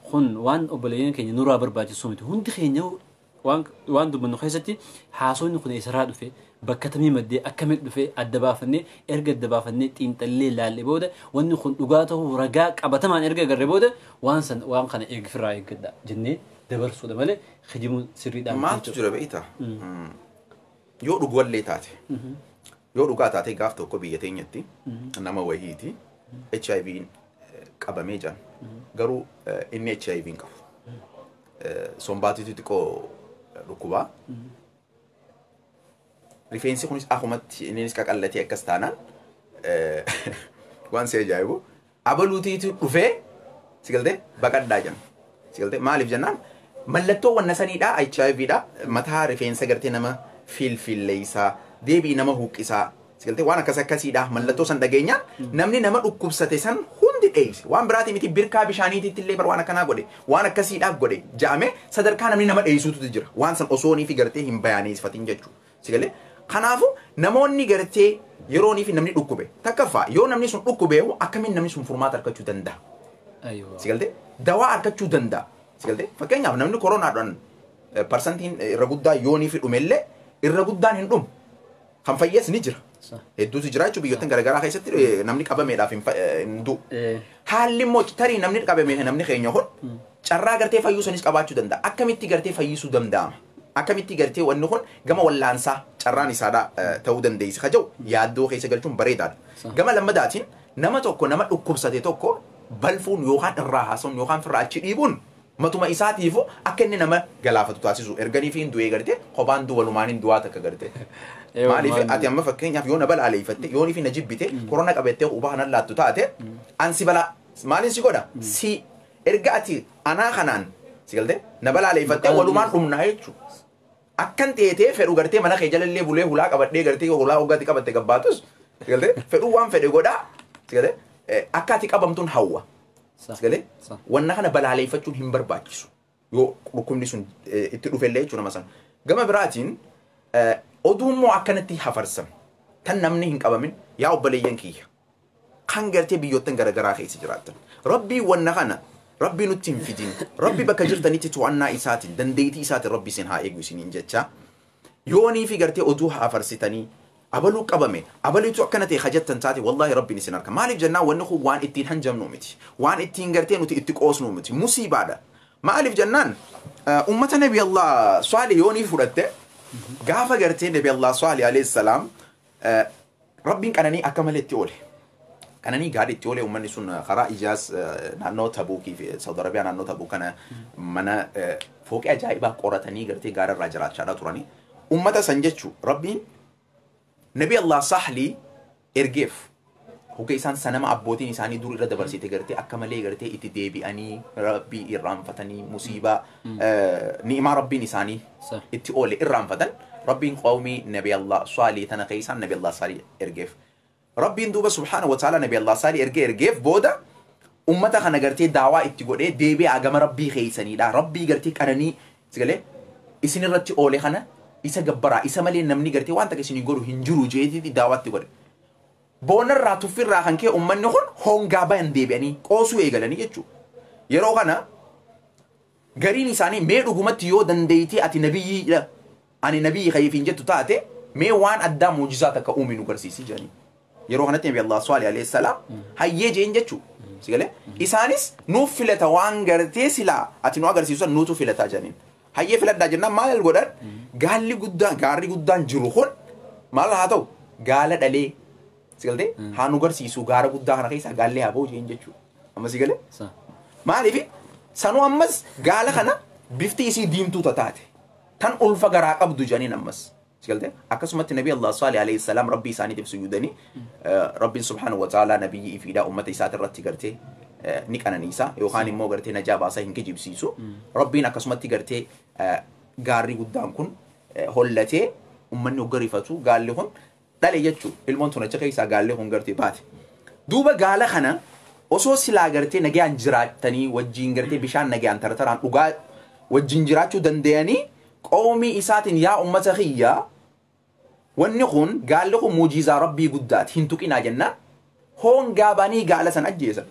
kun waan obboleeyyan keenya nurraa barbaachisu miti hundi keenya waan dubbannu keessatti haasofni kun eessarraa dhufe bakka tamii maddee akkamitti dhufe adda baafannee erga adda baafannee xiinxallee laallee booda wanni kun dhugaa ta'uu ragaa qabatamaan erga agarre booda waan san waan kana eegifirraa eeggadha jennee dabarsuudha malee kijibuun sirriidhaan. Maaltu jira beektaa? Yoo dhuguwallee taate yoo dhugaa taate gaaf tokko biyya teenyatti nama wahiiti. HIV qabamee jiran garuu inni HIV hin qabu. Sombaatiitu xiqqoo dhukkubaa. Rifeensi kunis akkumatti innis qaqallatee akkas taanaan waan si ajaa'ibu abaluutiitu dhufee si galtee baqadhaa jiran. Si galtee maaliif jennaan mallattoo wanna saniidhaa HIV dha mataa rifeensa gartee nama filfilleessaa deebii nama huqqisaa Sigaltee waan akkas akkasiidha mallattoo san dhageenyaan namni nama dhukkubsate san hundi dheeyse waan biraatii miti birkaa bishaaniititti illee bar waan akkanaa godhe waan akkasiidhaaf godhe ja'ame sadarkaa namni nama dheeysuutu jira waan san osoonii fi gartee hin bayaaneeffatin jechuudha. Sigalee kanaafuu namoonni gartee yeroonii fi namni dhukkube takkaffaa yoo namni sun dhukkube akkamiin namni sun furmaata argachuu danda'a? Si galtee dawaa argachuu danda'a. Si galtee fakkeenyaaf namni koronaadhaan parsantiin irra guddaa yoonii fi dhumellee irra guddaan hin dhumu. Kan fayyees ni jira. Hedduutu jira jechuun biyyoottan garaagaraa keessatti namni qabameedhaaf hin du'u. Haalli immoo tarii namni qabame namni keenya kun carraa gartee fayyuu sanis qabaachuu danda'a. Akkamitti gartee fayyisuu danda'ama? Akkamitti gartee wanni kun gama wallaansaa carraan isaadhaa ta'uu dandeessi ka jedhu yaaddoo keessa galchuun bareedaadha. Gama lammadaatiin nama tokko nama dhukkubsate tokko balfuun yookaan irraa haasa'uun yookaan firraa achi dhiibuun matuma isaatiifu akka inni nama galaafatu taasisu erganii fi hin du'ee gartee kophaan du'a walumaan hin du'aa takka gartee. Maaliif ati amma fakkeenyaaf yoo na balaaleeffatte yoo fi na jibbite korona qabattee quba kanan laattu taate an si balaa maaliin si godha si erga ati anaa kanaan si galtee na balaaleeffatte walumaan dhumnaa jechuudha. Akkan teetee fedhu gartee mana kee jalallee bulee hulaa qabadhee gartee hulaa hoggaatti qabatte gabbaatus si galtee fedhuu waan fedhe godhaa si galtee akka ati qabamtuun hawwa. Si galee wanna kana balaaleeffachuun hin barbaachisu yoo dhukkubni sun itti dhufellee jechuudha nama sana. Gama biraatiin oduu immoo akkanatti hafarsan tan namni hin qabamin yaa obboleeyyan kiyya kan gartee biyyoottan garaagaraa keessa jiraatan rabbii wanna kana rabbii nutti hin fidin rabbi bakka jirtanitti to'annaa isaatiin dandeettii isaatiin rabbi isin haa eegu isiniin jecha yoonii fi gartee oduu hafarsitanii abaluu qabame abaluutu akkana ta'e hajattan taate wallaahi rabbiin isin harka maaliif jennaan wanni kun waan ittiin hanjamnu miti waan ittiin gartee nuti itti qoosnu miti musiibaadha maaliif jennaan ummata nabi Allah Saalih yoonii fudhatte gaafa gartee nabi Allah Saalih alayhi salaam rabbiin qananii akka malee itti oole qananii gaarii itti oole ummanni sun karaa Ijaaz naannoo Tabuukii fi Saudi Arabiyaa naannoo Tabuuk kana mana fooqee ajaa'ibaa qoratanii gartee gaararraa jiraachaa turanii ummata san jechuu rabbiin Nabi Allah Sahli ergeef hogga isaan sanama abbootiin isaanii dur irra dabarsite gartee akka malee gartee itti deebi'anii rabbii irraanfatanii musiibaa ni'imaa rabbiin isaanii itti oole irraanfatan rabbiin qawmii Nabi Allah Saalih tana keessaan Nabi Allah Saalih ergeef. Rabbiin duuba subhaana wa ta'ala Nabi Allah Saalih ergee ergeef booda ummata kana gartee daawaa itti godhee deebi'aa gama rabbii keessaniidha rabbii gartee qananii sigalee isin irratti oole kana isa gabbaraa isa malee namni gartee waan takka isinii godhu hin jiru jeetiiti daawwaatti godhe. Boonarraa tuffirraa kan ka'e uummanni kun hongaa bayan deebi'anii qoosuu eegalanii jechuudha. Yeroo kana gariin isaanii mee dhugumatti yoo dandeettii ati nabiyyiidha ani nabiyyi kayyiif hin jettu taate mee waan addaa muujizaa takka uume nu garsiisi jedhanii. Yeroo kanatti Nabi Allah Saalih alayhi salaam hayyee jeen jechuudha. Si galee isaanis nuuf filata waan gartee silaa ati nu agarsiisu nuutu filataa jedhaniin. Hayyee filadhaa jennaan maal godhan gaalli guddaan gaarri guddaan jiru kun maal haa ta'u gaala dhalee si galtee haa nu garsiisu gaara guddaa kana keessaa gaallee haa ba'u jeen jechuudha. Amma si galee maaliif sanuu ammas gaala kana bifti isii diimtuu taate tan ulfa garaa qabdu jedhaniin ammas si galtee akkasumatti Nabi Allah Saalih alayhi salaam rabbii isaaniitiif sujuudanii rabbiin subhaanahu wa ta'ala nabiyyi ifiidhaa ummata isaatirratti gartee ni qananiisa yookaan immoo gartee najaa baasaa hin kijibsiisu rabbiin akkasumatti gartee gaarri guddaan kun hollatee ummanni hogga rifatu gaalli kun dhale jechuu ilmoon tun achi keessaa gaalli kun gartee baate. Duuba gaala kana osoo silaa gartee nagaan jiraatanii wajjin gartee bishaan nagaan tartaraan dhugaa wajjin jiraachuu danda'anii qawmii isaatiin yaa ummata kiyyaa wanni kun gaalli kun muujizaa rabbii guddaati hin tuqinaa jennaan hongaa banii gaala san ajjeesan.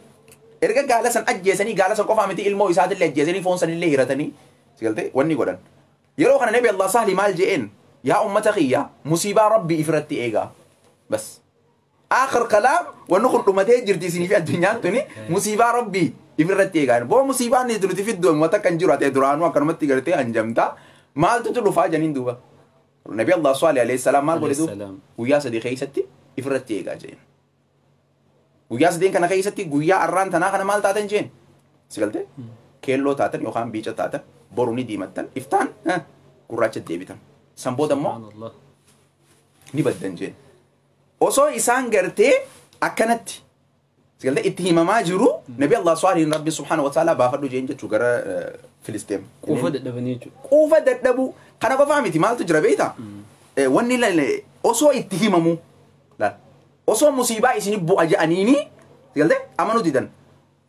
Erga gaala san ajjeesanii gaala san qofaa miti ilmoo isaatillee ajjeesanii foon sanillee hiratanii si galtee wanni godhan. Yeroo kana Nabi Allah Saalih maal je'een yaa ummata kiyya musiibaa rabbii ifirratti eegaa. Bas. Aakhir kalaam wanni kun dhumatee jirti isinii fi addunyaan tuni musiibaa rabbii ifirratti eegaa. Boo musiibaan nuti fiddu uummata kan jiru ati duraanuu akkanumatti gartee hanjamtaa maaltu dhufaa janiin duuba. Nabi Allah Saalih alayhi salaam maal godhe duuba guyyaa sadii keessatti ifirratti eegaa jeen. Guyyaa sadeen kana keessatti guyyaa arraan tanaa kana maal taatan jeen? Si galtee? Keelloo taatan yookaan biica taatan boru ni diimattan iftaan gurraacha deebitan. San booda immoo ni baddan jeen. Osoo isaan gartee akkanatti si galtee itti himamaa jiru Nabi Allah Saalihin Rabbi subhaanahu wa ta'ala baafadhu jeen jechuu gara Filisxeem. Quufa dadhabanii jechuudha. Quufa dadhabuu kana qofaa miti maaltu jira beektaa? Wanni osoo itti himamu laal. Osoo musiibaa isin bu'a jedhaniini galtee amanuu didan.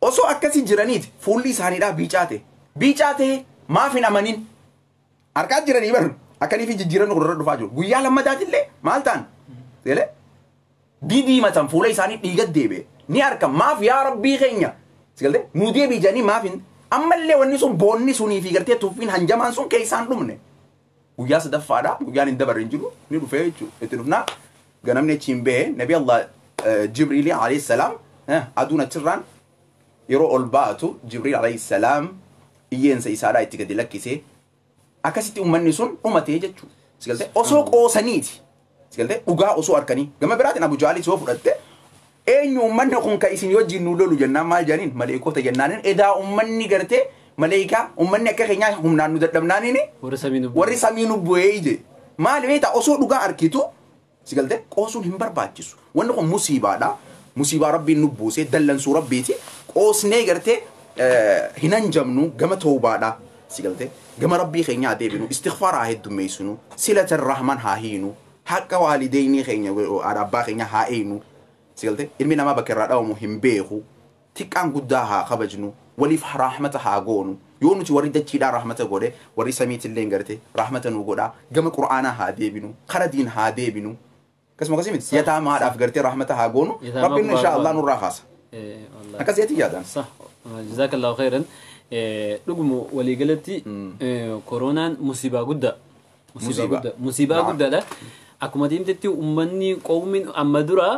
Osoo akkasii jiraniiti fuulli isaaniidhaa biicaate. Biicaate maaf hin amanin? Harkaa jiranii baru akkanii fi jijjiiramni kun irra dhufaa jiru. Guyyaa lammadaatillee maal ta'an? Galee didiimatan fuula isaanii dhiiga deebi'e. Ni harka maaf yaa rabbii keenya Sigalte nu deebii jedhanii maafin ammallee wanni sun boonni sunii fi gartee tuffiin hanjamaan sun keessaan dhumne. Guyyaa sadaffaadha guyyaan hin dabarre hin jiru ni dhufee jechuudha. Itti dhufnaa ganamni achiin bahee Nabi Allah Jibriilii alayhi salaam aduun achirraan yeroo ol baatu Jibriil alayhi salaam iyyeensa isaadhaa itti gadi lakkisee akkasitti uummanni sun dhumatee jechuudha. Sigalte osoo qoosaniiti. Sigalte dhugaa osoo harkanii gama biraatiin Abu Jaalis yoo fudhatte eenyu uummanni kun ka isin wajjin nu lolu jennaan maal jedhaniin maleekota jennaaniin edaa uummanni gartee maleekaa uummanni akka keenyaa humnaan nu dadhabnaaniin warri samii nu bu'ee ije maali beektaa osoo dhugaa arkitu sigalte qoosuun hin barbaachisu wanni kun musiibaadha musiibaa rabbiin nu buusee dallansuu rabbiiti qoosnee gartee hin hanjamnu gama toobaadha sigalte gama rabbii keenyaa deebinu istighfaaraa heddummeessinu silata rahman haa hiinu haqa waalideynii keenya haadha abbaa keenya haa eenu sigalte ilmi namaa bakka irraa dhawamu hin beeku xiqqaan guddaa haa kabajnu waliif rahmata haa goonu yoo nuti warri dachiidhaa rahmata godhe warri samiitillee garte rahmata nu godhaa gama qur'aanaa haa deebinu kara diin haa deebinu akkasuma akkasii miti yataamaadhaaf gartee rahmata haa goonu rabbiin insha Allah nurraa kaasa akkasitti yaadan. صح جزاك الله خيرا. dhuguma waliigalatti koronaan musiibaa guddaa musiibaa guddaadha. Akkuma deemtetti uummanni qoomiin amma dura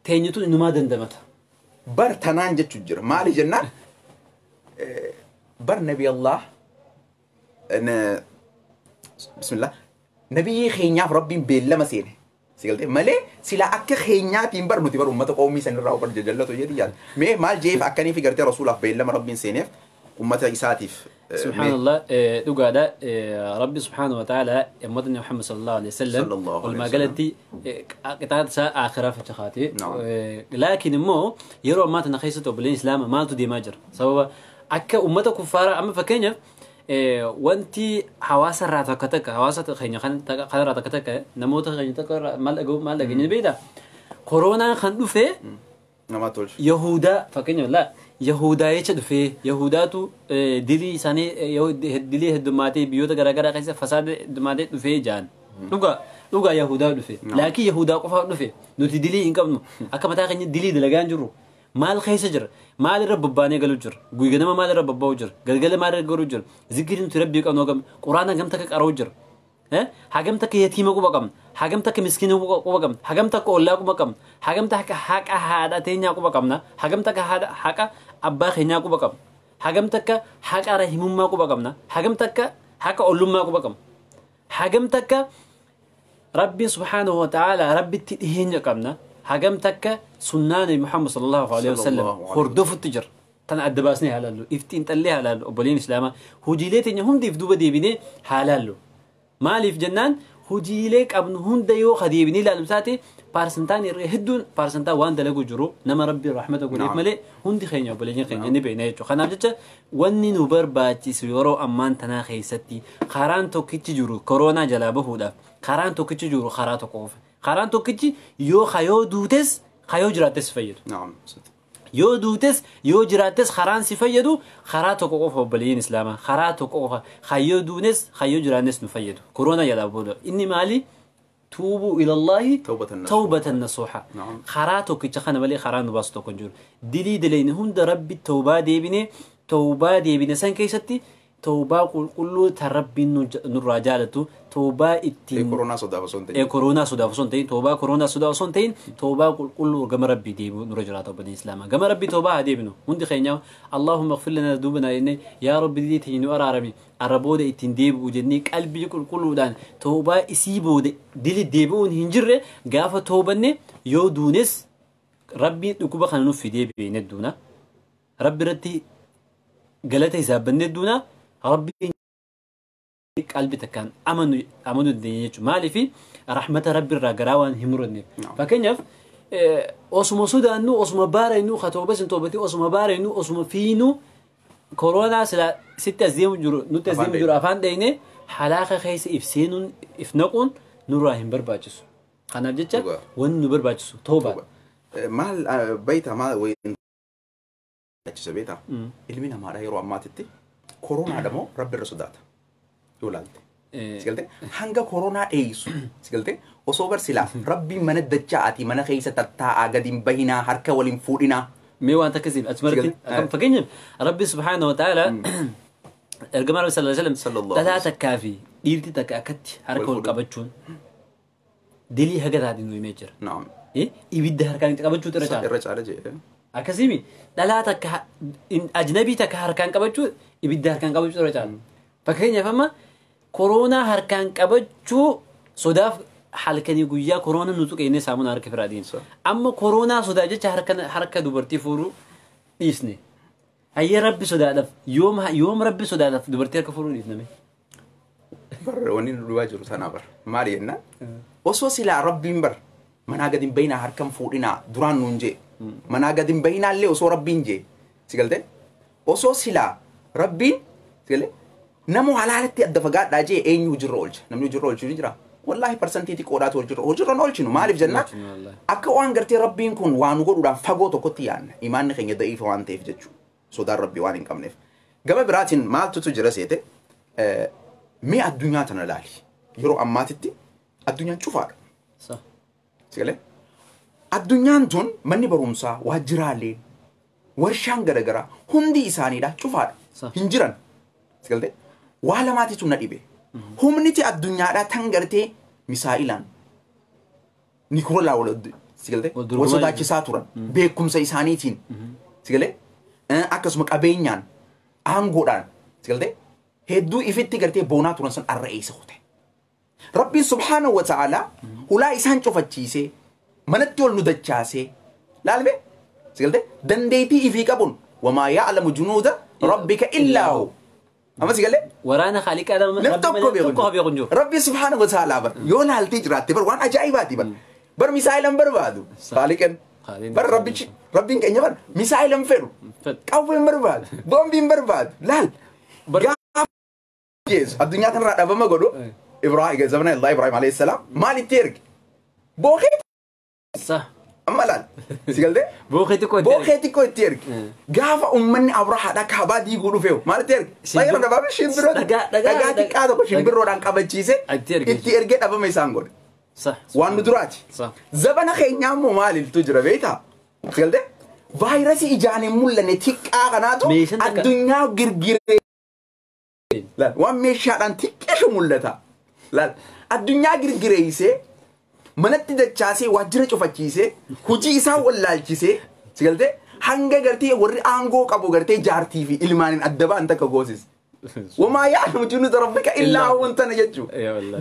teenyutu inumaa dandamata. Bar tanaan jechuun jira maali jennaan bar nabi Allah bismillah nabiyyi keenyaaf rabbiin beellama seene sigalte malee sila akka keenyaatiin bar nuti bar uummata qoomii sanirraa bar jajallatu jedhi yaada mee maal jeef akkanii fi gartee rasuulaaf beellama rabbiin seeneef ummata isaatiif. سبحان الله دوغادا ربي سبحانه وتعالى امتنا محمد صلى الله عليه وسلم والما قالتي قطعت اخره فتخاتي لكن مو يرو ما تنخيسته بالاسلام ما تدي ماجر سبب اكا امته كفاره اما فكينيا وانتي حواس راتكتك حواس خينيا خن راتكتك نموت خينيا تك مال اجو مال اجني بيدا كورونا خن دفه يهودا فكينيا لا يهودا يچ دفه يهوداتو دلي ساني دلي هدماتي بيوتا غرا خيس فساد دماتي دفه جان دوغا دوغا يهودا دفه لكن يهودا قفا دفه نوتي دلي انقبنو اكا متا خني دلي دلغان جرو مال خيس جر مال رب باني قالو جر غويغنما مال رب باو جر غلغل مال غرو جر ذكر نوتي ربي قنو قم قران غم تك قرو جر حاجم تك يتيم قبا قم حاجم تك مسكين قبا قم حاجم تك اولا قبا قم حاجم تك حق هادا تينيا قبا قمنا حاجم تك هادا حق ابا خينيا قبا قم حاجم تك حق رحمما قبا قمنا حاجم تك حق اولما قبا قم حاجم تك ربي سبحانه وتعالى ربي تدهين قمنا حاجم تك سنان محمد صلى الله عليه وسلم خردف التجر تن ادباسني حلالو افتين تلي حلالو وبلين اسلاما هجيلتين هم ديف دوبا ديبيني حلالو مالif jennaan hojiilee qabnu hunda yoo kadeebinee ilaalu taate paarsantaan irra hedduun paarsantaa waan dalagu jiru nama rabbi rahmata godheef malee hundi keenya obboleeyyan keenya ni beekna jechuudha. Kanaaf jecha wanni nu barbaachisu yeroo ammaan tanaa keessatti karaan tokkichi jiru koronaa jalaa bahuudhaaf karaan tokkichi jiru karaa tokko qofa. Karaan tokkichi yoo hayoo duutes hayoo jiraattes fayyadu. Yoo duutes yoo jiraattes karaan si fayyadu karaa tokko qofa obboleeyyiin islaamaa karaa tokko qofa hayyoo duunes hayyoo jiraannes nu fayyadu koronaa jalaa booda inni maali tuubuu ilallaahi tawbatan nasuuxa karaa tokkicha kana malee karaa nu baasu tokko hin jiru dilii dilayni hunda rabbi tawbaa deebine san keessatti tawbaa qulqulluu ta rabbiin nurraa jaalatu tawbaa ittiin koronaa sodaaf osoo hin ta'in koronaa sodaaf osoo hin ta'in tawbaa koronaa sodaaf osoo hin ta'in tawbaa qulqulluu gama rabbii deebi'u nurra jiraata obboleeyyan islaamaa gama rabbii tawbaa haa deebinu hundi keenya allaahumma ighfir lanaa duubanaa jennee yaa rabbi dilii teenya nu araarami arra booda ittiin deebi'u jennee qalbii qulqulluudhaan tawbaa isii booda dili deebi'uun hin jirre gaafa tawbanne yoo duunes rabbii dhukkuba kana nuuf fidee beekne duuna rabbi irratti galata hisaabannee duuna ربي قلبي تكان أمنوا الدنيا مالي في رحمة ربي الرجراوان همرني فكنيف أسمو سودا إنه أسمو بار إنه خطوة بس إنتو بتي أسمو بار إنه أسمو فينو كورونا سلا 6 زيم جرو نوت زيم جرو أفان دينه حلاقة خيس إفسينون إفنقون نوراهم برباجسو أنا بجد ون نبرباجسو توبة مال بيتها ما وين بيتها المنا ما رأي روح ما تتي كورونا دمو رب الرسودات يولالتي سكلتي هانغا كورونا ايسو سكلتي وصوبر سلا ربي من الدجاعتي من خيسة تتاع قديم بينا حركة ولين فودنا Mee waan akkasiif asumarratti fakkeenyaaf Rabbi subhaanahu wa ta'ala ergamaa Rabbi sallallahu alaihi wasallam dhalaa takkaa fi dhiirti takka akkatti harka wal qabachuun dilii haga taatiin nu himee jira. Ibidda harkaan itti qabachuutu irra caala. Irra caala jee. Akkasimi dhalaa takka ajnabii takka harkaan qabachuu ibidda harkaan qabachuu irra caala. Fakkeenyaaf amma koronaa harkaan qabachuu sodaaf halkanii guyyaa koronaa nu tuqeenne saamunaa harka firaa dhiisne. Amma koronaa sodaa jecha harka dubartii fuudhuu dhiisne. Hayyee rabbi sodaadhaaf yoom rabbi sodaadhaaf dubartii harka fuudhuu dhiisname. Bar wanni nu dhufaa jiru sanaa bar maali jennaan osoo silaa rabbiin bar manaa gadi hin bahinaa harkan fuudhinaa duraan nuun jee manaa gadi hin bahinaa illee osoo rabbiin jee si galtee osoo silaa rabbiin si galee namoo halaalatti adda fagaadhaa jee eenyu hojiirra oolcha namni hojiirra oolchu ni jira wallaahi parsantii xiqqoodhaatu hojiirra hin oolchinu maaliif jennaan akka waan gartee rabbiin kun waa nu godhuudhaan fagoo tokkotti yaadna imaanni keenya da'iifa waan ta'eef jechuudha sodaan rabbii waan hin qabneef gama biraatiin maaltutu jira seete mee addunyaa tana laali yeroo ammaatitti addunyaan cufaadha. Sigalee addunyaan tun manni barumsaa waajjiraaleen warshaan garaagaraa hundi isaaniidha cufaadha hin jiran. Sigalee waa lamaatitu na dhibe humniti addunyaadhaa tan gartee misaa'ilaan nikolaa sigalee wal sodaachisaa turan beekumsa isaaniitiin sigalee akkasuma qabeenyaan aangoodhaan sigalee hedduu ifitti gartee boonaa turan san arra eessa kute. Rabbiin subhaanahu wa ta'ala hulaa isaan cufachiisee manatti ol nu dachaasee laalme sigalte dandeettii ifii qabuun wamaa ya'lamu junuuda rabbika illaa hu. Amma sigalee? Waraana Khaaliqaa nam tokko beeku hin jiru. Rabbi subhaanahu wa ta'ala bar yoo laaltee jiraatte bar waan ajaa'ibaati bar bar misaa'ilan barbaadu Khaaliqan bar rabbichi rabbiin keenya bar misaa'ilan fedhu qawween barbaadu boombiin barbaadu laal. Jees addunyaa kanarraa dhabama godhu Ibrahim zamana Allah Ibrahim alayhi salam maal itti erge bookee amma laal si galtee bookee xiqqoo itti erge gaafa uummanni Abrahaadhaa kaabaa diiguu dhufeewu maal itti erge xayyara dhabame shimbirroo dhagaa xiqqaa tokko shimbirroodhaan qabachiise itti ergee dhabama isaan godhe waan nu duraati zabana keenyaa immoo maaliltu jira beektaa si galtee vaayirasii ijaan hin mul'anne xiqqaa kanaatu addunyaa girgiree waan meeshaadhaan xiqqeeshu mul'ata. Laal addunyaa girgireessee manatti dachaasee waajjira cufachiisee hojii isaa wallaalchisee si galtee hanga gartee warri aangoo qabu gartee jaartii fi ilmaaniin adda ba'an takka goosise. Wamaa ya'lamu junuuda rabbika illaa huwa tana jechuudha.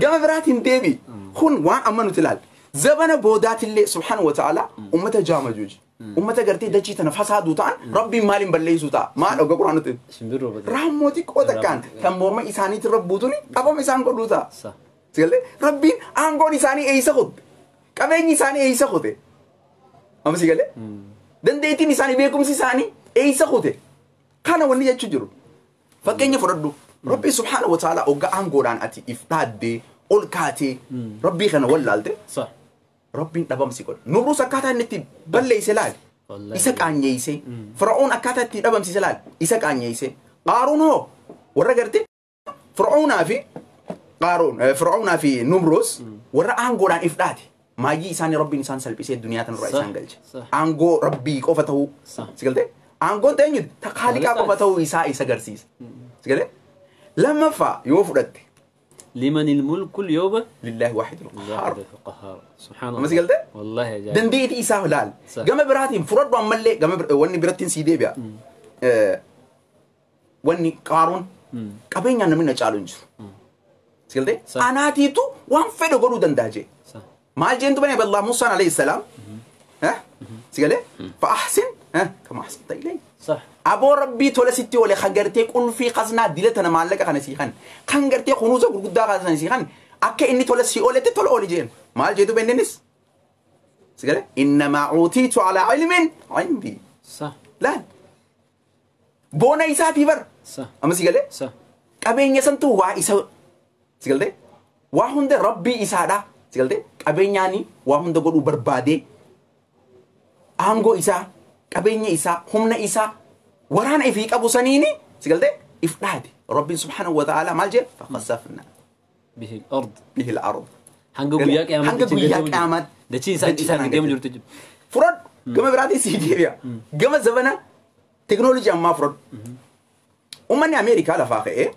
Gama biraatiin deebi kun waan amma nuti ilaal. Zabana boodaatillee subhaanahu wa ta'ala uummata jaamajuuji. Uummata gartee dachii tana fasaaduu ta'an rabbiin maaliin balleessuu ta'a maal oga quraanoti raammoo xiqqoo takkaan kan morma isaaniitti rabbuutuni dhabama isaan godhuu ta'a. Sigalee rabbiin aangoon isaanii eessa kute qabeenyi isaanii eessa kute amma sigalee dandeettiin isaanii beekumsi isaanii eessa kute kana wanni jechuu jiru. Fakkeenya fudhadhu rabbii subhaanahu wa ta'ala oga aangoodhaan ati if dhaaddee ol kaatee rabbii kana wallaalte. Rabbiin dhabamsi godhe. Nubruus akkaataa inni itti balleesse laali. Isa qaanyeesse. Fir'aun akkaataa itti dhabamsiise laali. Isa qaanyeesse. Qaaruun hoo warra gartee Fir'aunaa fi Qaaruun Fir'aunaa fi Nubruus warra aangoodhaan if dhaate. Maayyii isaanii rabbiin isaan salphisee duniyaa tanarraa isaan galche. Aangoo rabbii qofa ta'uu si galtee aangoon ta'e eenyuti Khaaliqaa qofa ta'uu isaa isa agarsiisa. Si galee lammaffaa yoo fudhatte لمن الملك اليوم لله واحد القهار القهار سبحان الله ما سقلت والله يا جماعه دنديتي إساه لال قام براتين فرد وعمل قام وني براتين سيدي بيا وني قارون قبين أنا من تشالنج سقلت أنا تيتو وان فدو قالوا دنداجي ما الجنت بني بالله موسى عليه السلام ها سقلت فأحسن ها كما أحسنت إلي صح أبو ربي تولا ستي ولا خنجرتي كل في خزنة دلتنا معلقة خنسيخن خنجرتي خنوزة قرقودة خنسيخن أكى إني تولا سي أولتي تولا أولي جين ما الجدو بيننس سقله إنما أوتيت على علم عندي صح لا بونا إساتي بر صح أما سقله صح قبين يسنتو وا إسا سقله واهند ربي إسادا سقله قبين يعني واهند قدو بربادي أنغو إسا قبين إسا همنا إسا ورانا إفيك أبو سنيني سقلت إفنادي ربي سبحانه وتعالى مالجي فخسفنا به الأرض به الأرض هنقو وياك يا هنقو وياك يا أحمد ده شيء إنسان إنسان قدام جرت فرد Gama biraatiin sii deebi'a. Gama zabana teknoolojii ammaa fudhadhu. Uummanni Ameerikaa lafaa ka'ee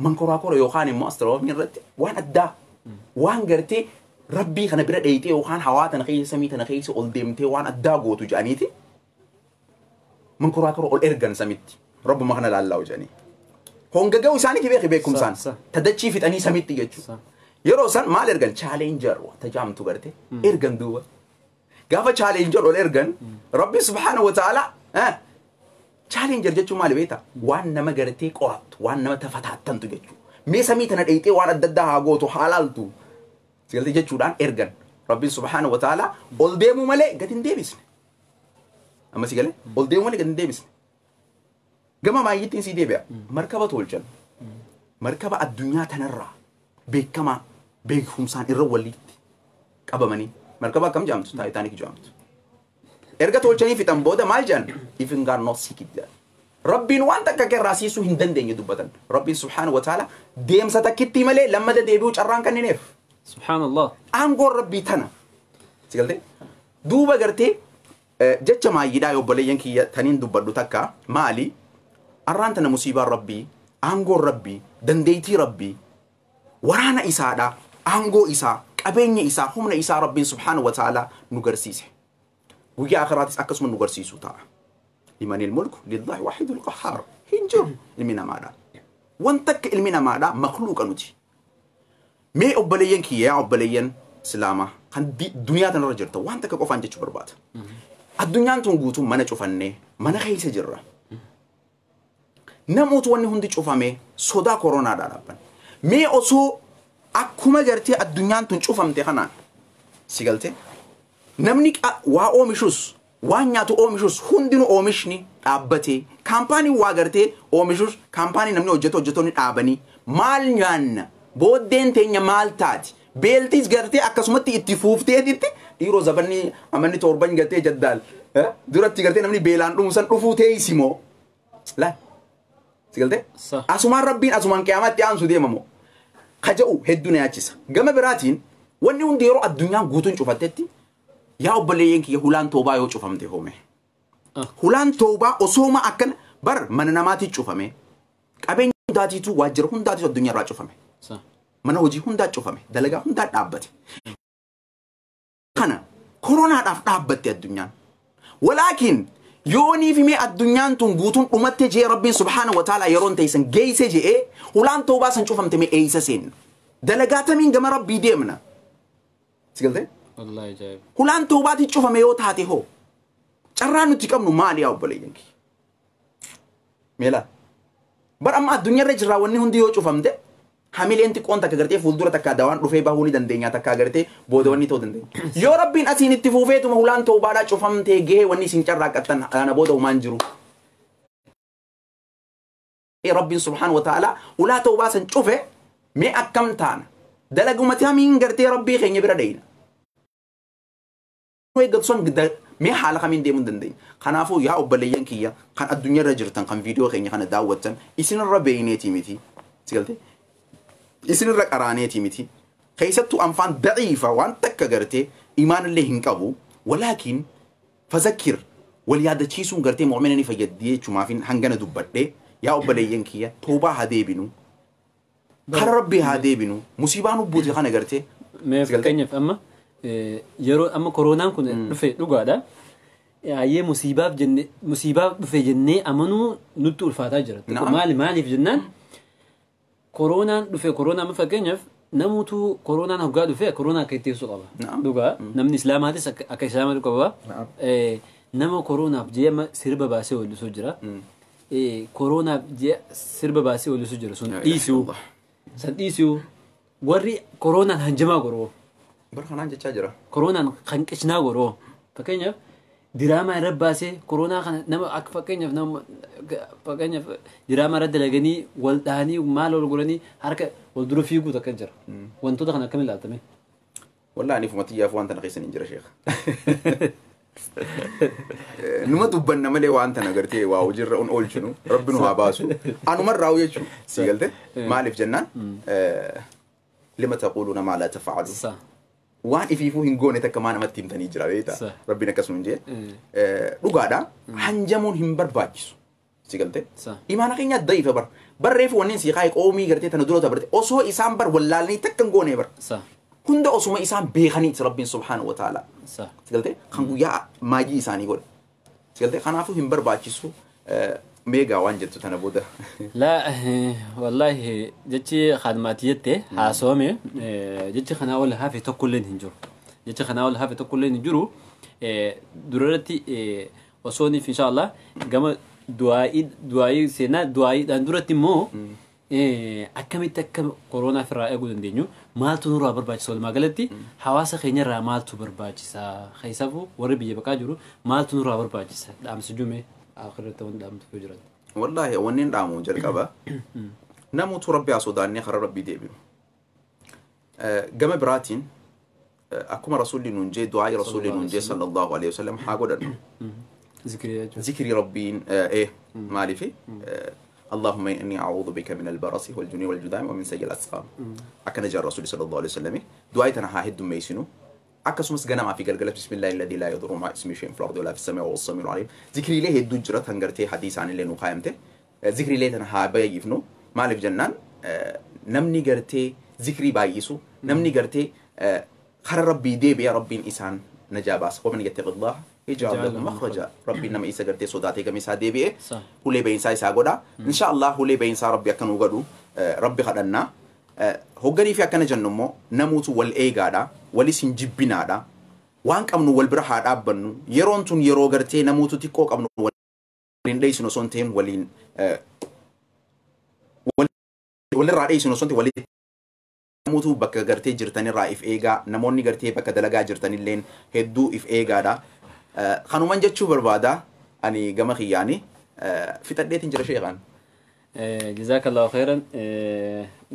mankoraakora yookaan immoo astiroonoomii irratti waan addaa waan gartee rabbii kana bira dheeyitee yookaan hawaa tana keessa samii tana keessa ol deemtee waan addaa gootu jedhaniiti mankoraakora ol ergan samitti rabbuma kana laallaa'u jedhanii. Hongaga'u isaaniiti beeki beekumsaan tadachii fixanii samitti jechuudha. Yeroo san maal ergan chaalenjar tajaamtu garte ergan duuba. Gaafa chaalenjar ol ergan rabbi subhaanahu wa ta'ala chaalenjar jechuun maali beektaa? Waan nama gartee qorattu waan nama tafataatantu jechuudha. Mee samii tana dheeyitee waan adda addaa haa gootu haa laaltu sigaltee jechuudhaan ergan rabbiin subhaanahu wa ta'ala ol deemuu malee gadi hin deebisne. Amma sigalee ol deemuu malee gadi hin deebisne. Gama maayittiin sii deebi'a. Markaba tolchan. Markaba addunyaa tanarraa beekamaa beekumsaan irra walitti qabamanii markaba akkam jedhamtu Taayitaanik jedhamtu. Erga tolchanii fixan booda maal jedhan? Ifin gaar not seek it jedhan. Rabbiin waan takka akka irraa siisuu hin dandeenye dubbatan. Rabbiin subhaanahu wa ta'ala deemsa takkitti malee lammata deebi'uu carraan kennineef. Subhaanallah. Aangoon rabbii tana. Si galtee? Duuba gartee jecha maayidhaa obboleeyyan kiyya taniin dubbadhu takka maali? Arraan tana musiibaan rabbii, aangoon rabbii, dandeettii rabbii, waraana isaadha, aangoo isaa, qabeenya isaa, humna isaa rabbiin subhaanahu wa ta'ala nu garsiise. Guyyaa akiraatis akkasuma nu garsiisu ta'a. Limanil mulku lillahi waahidul qahhaar. Hin jiru ilmi namaadha. Wanta akka ilmi namaadha makluuqa nuti. Mee obboleeyyan kiyya yaa obboleeyyan islaamaa kan duniyaa tanarra jirta waan takka qofaan jechuu barbaada. Addunyaan tun guutuun mana cufannee mana keessa jirra. Namoota wanni hundi cufame sodaa koronaadhaa dhaabban. Mee osoo akkuma gartee addunyaan tun cufamte kanaan si galtee namni waa oomishus waan nyaatu oomishus hundinuu oomishni dhaabbatee kaampaaniin waa gartee oomishus kaampaanii namni hojjetu hojjettoonni dhaabanii maal nyaanna booddeen teenya maal taati beeltis gartee akkasumatti itti fuufteetitti dhiiroo zabanni amanni torban gartee jaddaal duratti gartee namni beelaan dhumu san dhufuu teessimoo laa si galtee asumaan rabbiin asumaan qiyaamatti aansu deemamoo kaja'u hedduu na yaachisa gama biraatiin wanni hundi yeroo addunyaan guutuun cufattetti yaa obboleeyyan kiyya hulaan toobaa yoo cufamte hoome. Hulaan toobaa osooma akkana bar mana namaatti cufame qabeenya hundaatiitu waajjira hundaatiitu addunyaa irraa cufame. Mana hojii hundaa cufame dalagaa hundaa dhaabbate. Kana koronaadhaaf dhaabbatte addunyaan. Walaakin yoonii fi mee addunyaan tun guutuun dhumatte jee rabbiin subhaanahu wa ta'ala yeroon teessan geesse je'ee hulaan toobaa san cufamte mee eeysa seenna. Dalagaa tamiin gama rabbii deemna. Si galtee? Hulaan toobaatti cufame yoo taate hoo carraan nuti qabnu maali yaa obboleeyyan kiyya? Meelaa bar amma addunyaarra jirraa wanni hundi yoo cufamte hamileen xiqqoon takka gartee fuuldura takka dawaan dhufee bahuu ni dandeenya takka gartee booda wanni ta'uu dandeenya. Yoo rabbiin asiin itti fuufeetuma hulaan toobaadhaa cufamtee gahee wanni isin carraaqqattan kana booda humaan jiru. Rabbiin subhaanahu wa ta'ala hulaa toobaa san cufe mee akkam taana dalagumatti hamiin gartee rabbii keenya bira deeyna. Eeggatu sun mee haala kamiin deemuu hin dandeenye. Kanaafuu yaa obboleeyyan kiyya kan addunyaarra jirtan kan viidiyoo keenya kana daawwattan isinirra beeyneetii miti. Si galtee? Isinirra qaraaneetii miti. Keessattuu anfaan daciifa waan takka gartee imaanillee hin qabu. Walaakin fazakkir wal yaadachiisuun gartee mu'mina ni fayyaddi jechumaafin hangana dubbadhee yaa obboleeyyan kiyya toobaa haa deebinu. Kara rabbii haa deebinu. Musiibaan hubbuute kana gartee. Mee fakkeenyaaf amma yeroo amma koronaan kun dhufe dhugaadha. Ayyee musiibaaf jenne musiibaaf dhufe jennee amanuu nutti ulfaataa jira. Maali maaliif jennaan koronaan dhufe koronaa amma fakkeenyaaf namuutu koronaan hoggaa dhufe koronaa akka itti ibsu qaba. Dhugaa namni islaamaatis akka islaamaatu qaba. Nama koronaaf jee amma sirba baasee weellisuu jira. Koronaaf jee sirba baasee weellisuu jira sun dhiisuu. San dhiisuu warri koronaan hanjamaa goroo. Bar kanaan jechaa jira. Koronaan kan qishnaa goroo. Fakkeenyaaf diraamaa irra baasee koronaa kana nama akka fakkeenyaaf nama fakkeenyaaf diraamaa irra dalaganii wal dhahanii maal wal godhanii harka wal dura fiiguu takka jira. Wantoota kana akkamiin ilaaltame? Wallaahi ani fumatiyyaaf waan tana keessan hin jira sheekha. Numa dubbanna malee waan tana gartee waa hojiirra on oolchinu rabbi nu haa baasu. Anumarraa jechuun si galte maaliif jennaan lima taquuluuna maa laa taf'aluun. Waan ifiifuu hin goone takka maa namatti himtanii jira beektaa. Rabbiin akkasuma hin jee. Dhugaadha. Hanjamuun hin barbaachisu. Si galtee? Imaana keenya da'iifa bar. Barreefu wanneen si kaa'e qoomii gartee tana dura dabarte osoo isaan bar wallaalanii takka hin goone bar. Hunda osuma isaan beekaniiti Rabbiin subhaanahu wa ta'ala. Si galtee? Kan guyyaa maajii isaanii godhe. Si galtee? Kanaafuu hin barbaachisu. Meegaa waan jettu tana booda. Laa wallaahi jechi khadmaati jette haasawame jechi kanaa ol hafe tokkolleen hin jiru. Jechi kanaa ol hafe tokkolleen hin jiru. Durarratti osooniif inshaallah gama du'aa'ii seenaa du'aa'iidhaan duratti immoo akkamitti akka koronaa ofirraa eeguu dandeenyu maaltu nurraa barbaachisa walumaa galatti hawaasa keenyarraa maaltu barbaachisa keessafuu warri biyya baqaa jiru maaltu nurraa barbaachisa dhaamsi jume akhirratti waan dhaamtu yoo jiraate. Wallaahi wanni hin dhaamu jalqaba namoota Rabbi haa sodaannee karaa Rabbii deebinu. Gama biraatiin akkuma rasuulli nuun jee du'aa'ii rasuulli nuun jee sallallahu alaihi wasallam haa godhannu. Zikrii jechuudha. Zikrii Rabbiin maaliifi اللهم إني أعوذ بك من البرص والجنون والجذام ومن سيء الأسقام. أكن جاء الرسول صلى الله عليه وسلم دعايتنا ها هدم ميسنو akkasumas ganamaa fi galgala bismillahi alladhi laa yadurru ma'a ismihi shay'un fil ardi walaa fis samaa'i wa huwa as-sami'ul 'aliim. Zikriilee hedduu jira tan gartee hadiisaan illee nu kaayamte. Zikriilee tana haa baay'ifnu. Maaliif jennaan namni gartee zikrii baay'isu namni gartee karaa Rabbii deebi'ee Rabbiin isaan najaa baasa. Waman yattaqillaha yaj'al lahu makhraja. Rabbiin nama isa gartee sodaatee gama isaa deebi'ee hulee ba'iinsaa isaa godha. Insha Allah hulee ba'iinsaa Rabbi akka nu godhu Rabbi kadhannaa. Hogganii fi akkana jennu immoo namoota wal eegaadha, walis hin jibbinaadha. Waan qabnu wal bira haa dhaabbannu. Yeroon tun yeroo gartee namoota xiqqoo qabnu waliin dheessinu osoo hin ta'in waliin walirraa dheessinu osoo hin ta'in waliin namoota bakka gartee jirtanirraa if eegaa, namoonni gartee bakka dalagaa jirtanilleen hedduu if eegaadha. Kanuman jechuu barbaada ani gama kiyyaani fixadheetiin jira sheeqaan. Jazakallahu khairan.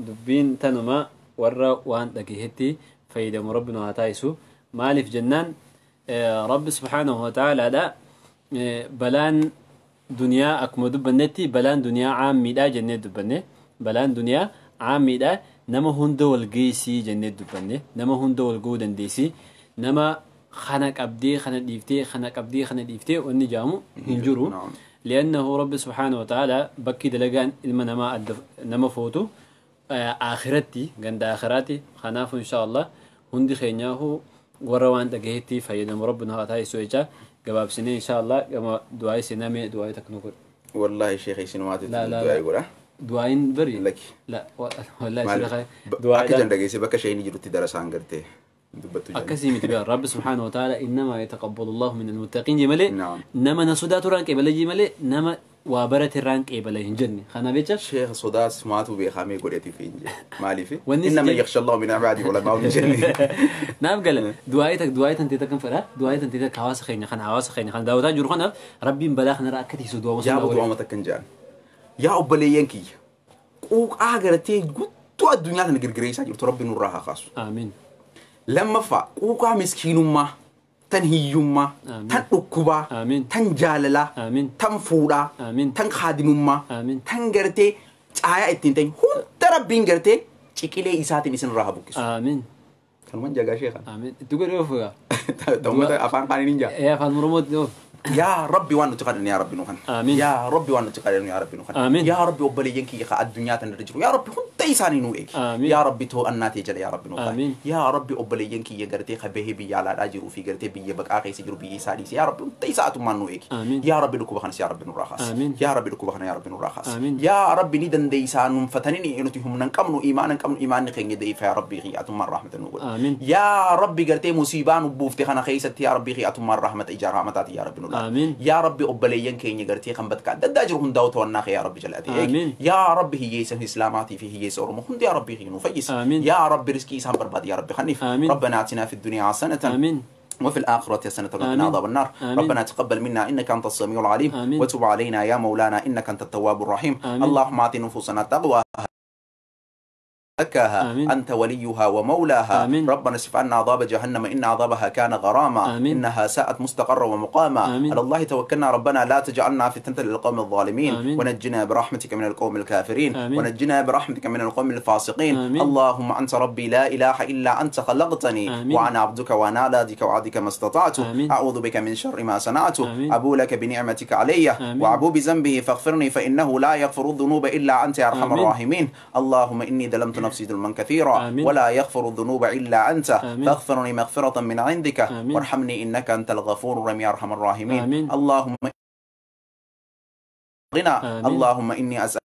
Dubbiin tanuma warra waan dhageetti fayyadamu Rabbi nu haa taasisu. Maaliif jennaan Rabbi subhaanahu wa ta'aalaadha balaan duniyaa akkuma dubbannetti balaan duniyaa caammiidha jennee dubbanne. Balaan duniyaa caammiidha nama hunda wal geessii jennee dubbanne. Nama hunda wal ga'uu dandeessi. Nama kana qabdee kana dhiiftee kana qabdee kana dhiiftee wanni jaamu hin jiru. لأنه رب سبحانه وتعالى بكي دلقان إلما نما نما فوتو آخرتي عند آخرتي خناف إن شاء الله هندي خيناه وروان دقيتي فيدم ربنا هاي سويجا جواب سنة إن شاء الله كما دعاء سنة دعاء تكنوكر. والله شيخي سنوات دعاء يقوله دعاء بري لك لا والله شيخي دعاء أكيد دقيتي بكى شيء نجي تدرس عن قرته. أكسي متبع رب سبحانه وتعالى إنما يتقبل الله من المتقين جملة. نعم. نما نسودات رانك إبلا جملة نما وابرت رانك إبلا هنجني خنا بيتش شيخ صدات سمعته بخامي قريتي في إنجي مالي في إنما يخشى الله من عباده ولا ما من نعم قال دعايتك دعايت أنت تكن فرا دعايت أنت تك حواس خينا خن حواس خينا خن داوتا جرخنا ربي بلاخنا رأكتي سدوا يا أبو دعاء متكنجان يا أبلينكي وأجرتي قطوا الدنيا تنقرقريسا جبت ربي نورها خاص. آمين. لما فا قوقا مسكينما تنهيما تن أكبا تن جاللا تن فورا تن خادمما تن غرتي آية التنتين هم ترى بين غرتي شكله إساتين إسن رهبوكس. آمين. كان من جاء شيخا. آمين. تقول إيه فوقا؟ تقول أفان قاني نينجا. إيه أفان مرمود إيه. يا ربي وان تقدرني يا ربي نوخن. آمين. يا ربي وان تقدرني يا ربي نوخن. آمين. يا ربي وبلي ينكي يا الدنيا تنرجع يا ربي هم تيساني نوئك. آمين. يا ربي تو الناتي جل يا ربي نوخن. آمين. يا ربي وبلي ينكي يا قرتي خبيه بي على أجر في قرتي بي بقى قيس يجرو بي سالي يا ربي هم تيساتو ما نوئك. آمين. يا ربي لكو بخنس يا ربي نوراخاس. آمين. يا ربي لكو بخنا يا ربي نوراخاس. آمين. يا ربي ندن ديسان فتنيني إنتي هم نكمنو إيمانا كمنو إيمان خيني ديف يا ربي خياتو من رحمة نقول. آمين. يا ربي قرتي مصيبان وبوفتي خنا خيست يا ربي خياتو من رحمة إجار رحمتات يا ربي. آمين. يا ربي أبليين كين يقرتي خنبتك دجاجر هم داوت والناخ يا ربي جلاتي. آمين. يا ربي هي يسم إسلاماتي في هي يسور مهند يا ربي خينو فيس. آمين. يا ربي رزقي سام برباد يا ربي خنيف. آمين. ربنا آتنا في الدنيا حسنة. آمين. وفي الآخرة حسنة وقنا عذاب النار. آمين. ربنا تقبل منا إنك أنت السميع العليم. آمين. وتب علينا يا مولانا إنك أنت التواب الرحيم. آمين. اللهم أعط نفوسنا تقواها. زكاها. آمين. أنت وليها ومولاها. آمين. ربنا اصرف عنا عذاب جهنم إن عذابها كان غراما. آمين. إنها ساءت مستقرا ومقاما. آمين. على الله توكلنا ربنا لا تجعلنا فتنة للقوم الظالمين. آمين. ونجنا برحمتك من القوم الكافرين. آمين. ونجنا برحمتك من القوم الفاسقين. آمين. اللهم أنت ربي لا إله إلا أنت خلقتني. آمين. وأنا عبدك وأنا على عهدك ووعدك ما استطعت. آمين. أعوذ بك من شر ما صنعت. آمين. أبو لك بنعمتك علي. آمين. وأبو بذنبه فاغفرني فإنه لا يغفر الذنوب إلا أنت يا أرحم آمين. الراحمين. اللهم إني ظلمت نفسي ظلما كثيرا. آمين. ولا يغفر الذنوب إلا أنت. آمين. فاغفرني مغفرة من عندك. آمين. وارحمني إنك أنت الغفور الرحيم يا أرحم الراحمين. آمين. اللهم غنى. آمين. اللهم إني أسألك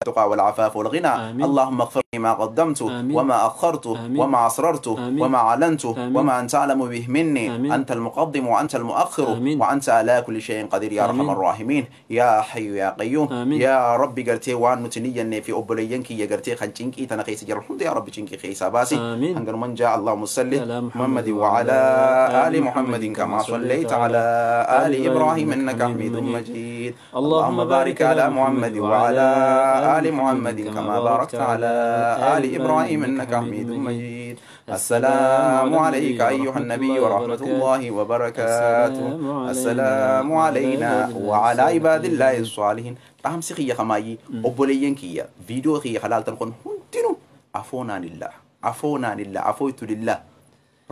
التقى والعفاف والغنى. آمين. اللهم اغفر لي ما قدمت. آمين. وما أخرت. آمين. وما أسررت. آمين. وما أعلنت. آمين. وما أنت أعلم به مني. آمين. أنت المقدم وأنت المؤخر. آمين. وأنت على كل شيء قدير يا أرحم آمين. الراحمين يا حي يا قيوم. آمين. يا ربي قرتي وان نتنيا في أبلينك يا قرتي خنشنكي تنقيس جر الحمد يا ربي شنكي خيسا باسي. آمين. هنقر من جاء اللهم صل على محمد محمد وعلى آل محمد كما صليت على آل إبراهيم إنك حميد مجيد. اللهم بارك على محمد وعلى آل محمد كما باركت على آل إبراهيم إنك حميد مجيد. السلام عليك أيها النبي ورحمة الله وبركاته. السلام علينا وعلى عباد الله الصالحين. dhaamsi kiyya kamaayyi obboleeyyan kiyya viidiyoo kiyya kalaaltan kun hundinuu afoonaan lillah afoonaan lillah afooytu lillah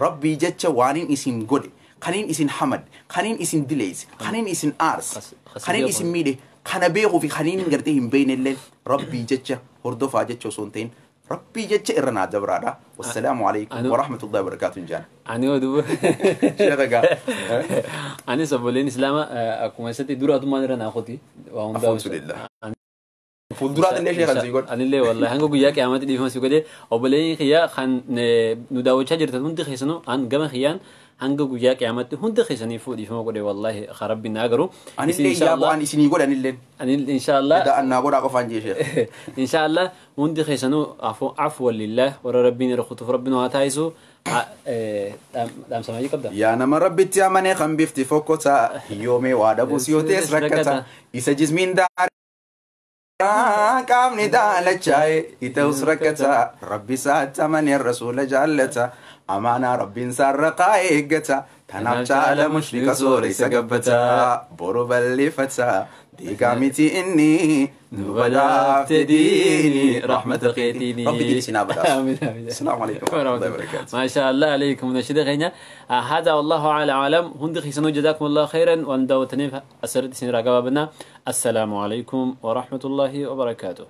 rabbii jecha waaniin isin godhe kaniin isin hamad kaniin isin dileeyse kaniin isin aarse kaniin isin miidhe kana beekuu fi kaniin gartee hin beekne illee rabbii jecha hordofaa jecha osoo hin ta'in rabbii jecha irra naa dabraadha. Wassalaamu alaikum warahmatullahi wabarakaatuh jaan. Ani oduu. Sheekha gaa. Anis obboleen Islaamaa akkuma isatti dura atummaan irra naa qoti. Waa hundaa. Afoontu lillah. Fuulduraatti illee sheekhan sii godhe. Anillee wallahi hanga guyyaa qiyaamatti dhiifama si godhe obboleen kiyyaa kan nu daawwachaa jirtan hundi keessanuu an gama kiyyaan hanga guyyaa qiyaamatti hundi keessaniifuu dhiifama godhe wallahi rabbi naa garuu. Anillee iyyaa bu'aan isinii godhe anilleen. Anil inshaallah. Da'an naa godhaa qofaan jee sheekh. Inshaallah hundi keessanuu afwan lillah warra rabbiin irra kutuuf rabbiin haa taasisu. Dhaamsa maalii qabda? Yaa nama rabbitti amanee kan bifti fokkotaa hiyyoomee waa dhabus yoo ta'es rakkata isa jismiin daaraa qaamni daalachaa'e ita'us rakkata rabbi isaatti amanee rasuula jaallata amaanaa rabbiin saarraqaa eeggata tanaaf caala mushrika sooressa gabbata boru balleeffata diigaa miti inni nu badhaafte diini rahmata keetiini. Rabbi diin isin haa badhaasu. آمين آمين. السلام عليكم ورحمة الله وبركاته. ما شاء الله عليكم نشيد خينا. هذا والله على عالم هند خيسنو جزاكم الله خيرا وان داوتني أسرت سنرا قبابنا. السلام عليكم ورحمة الله وبركاته.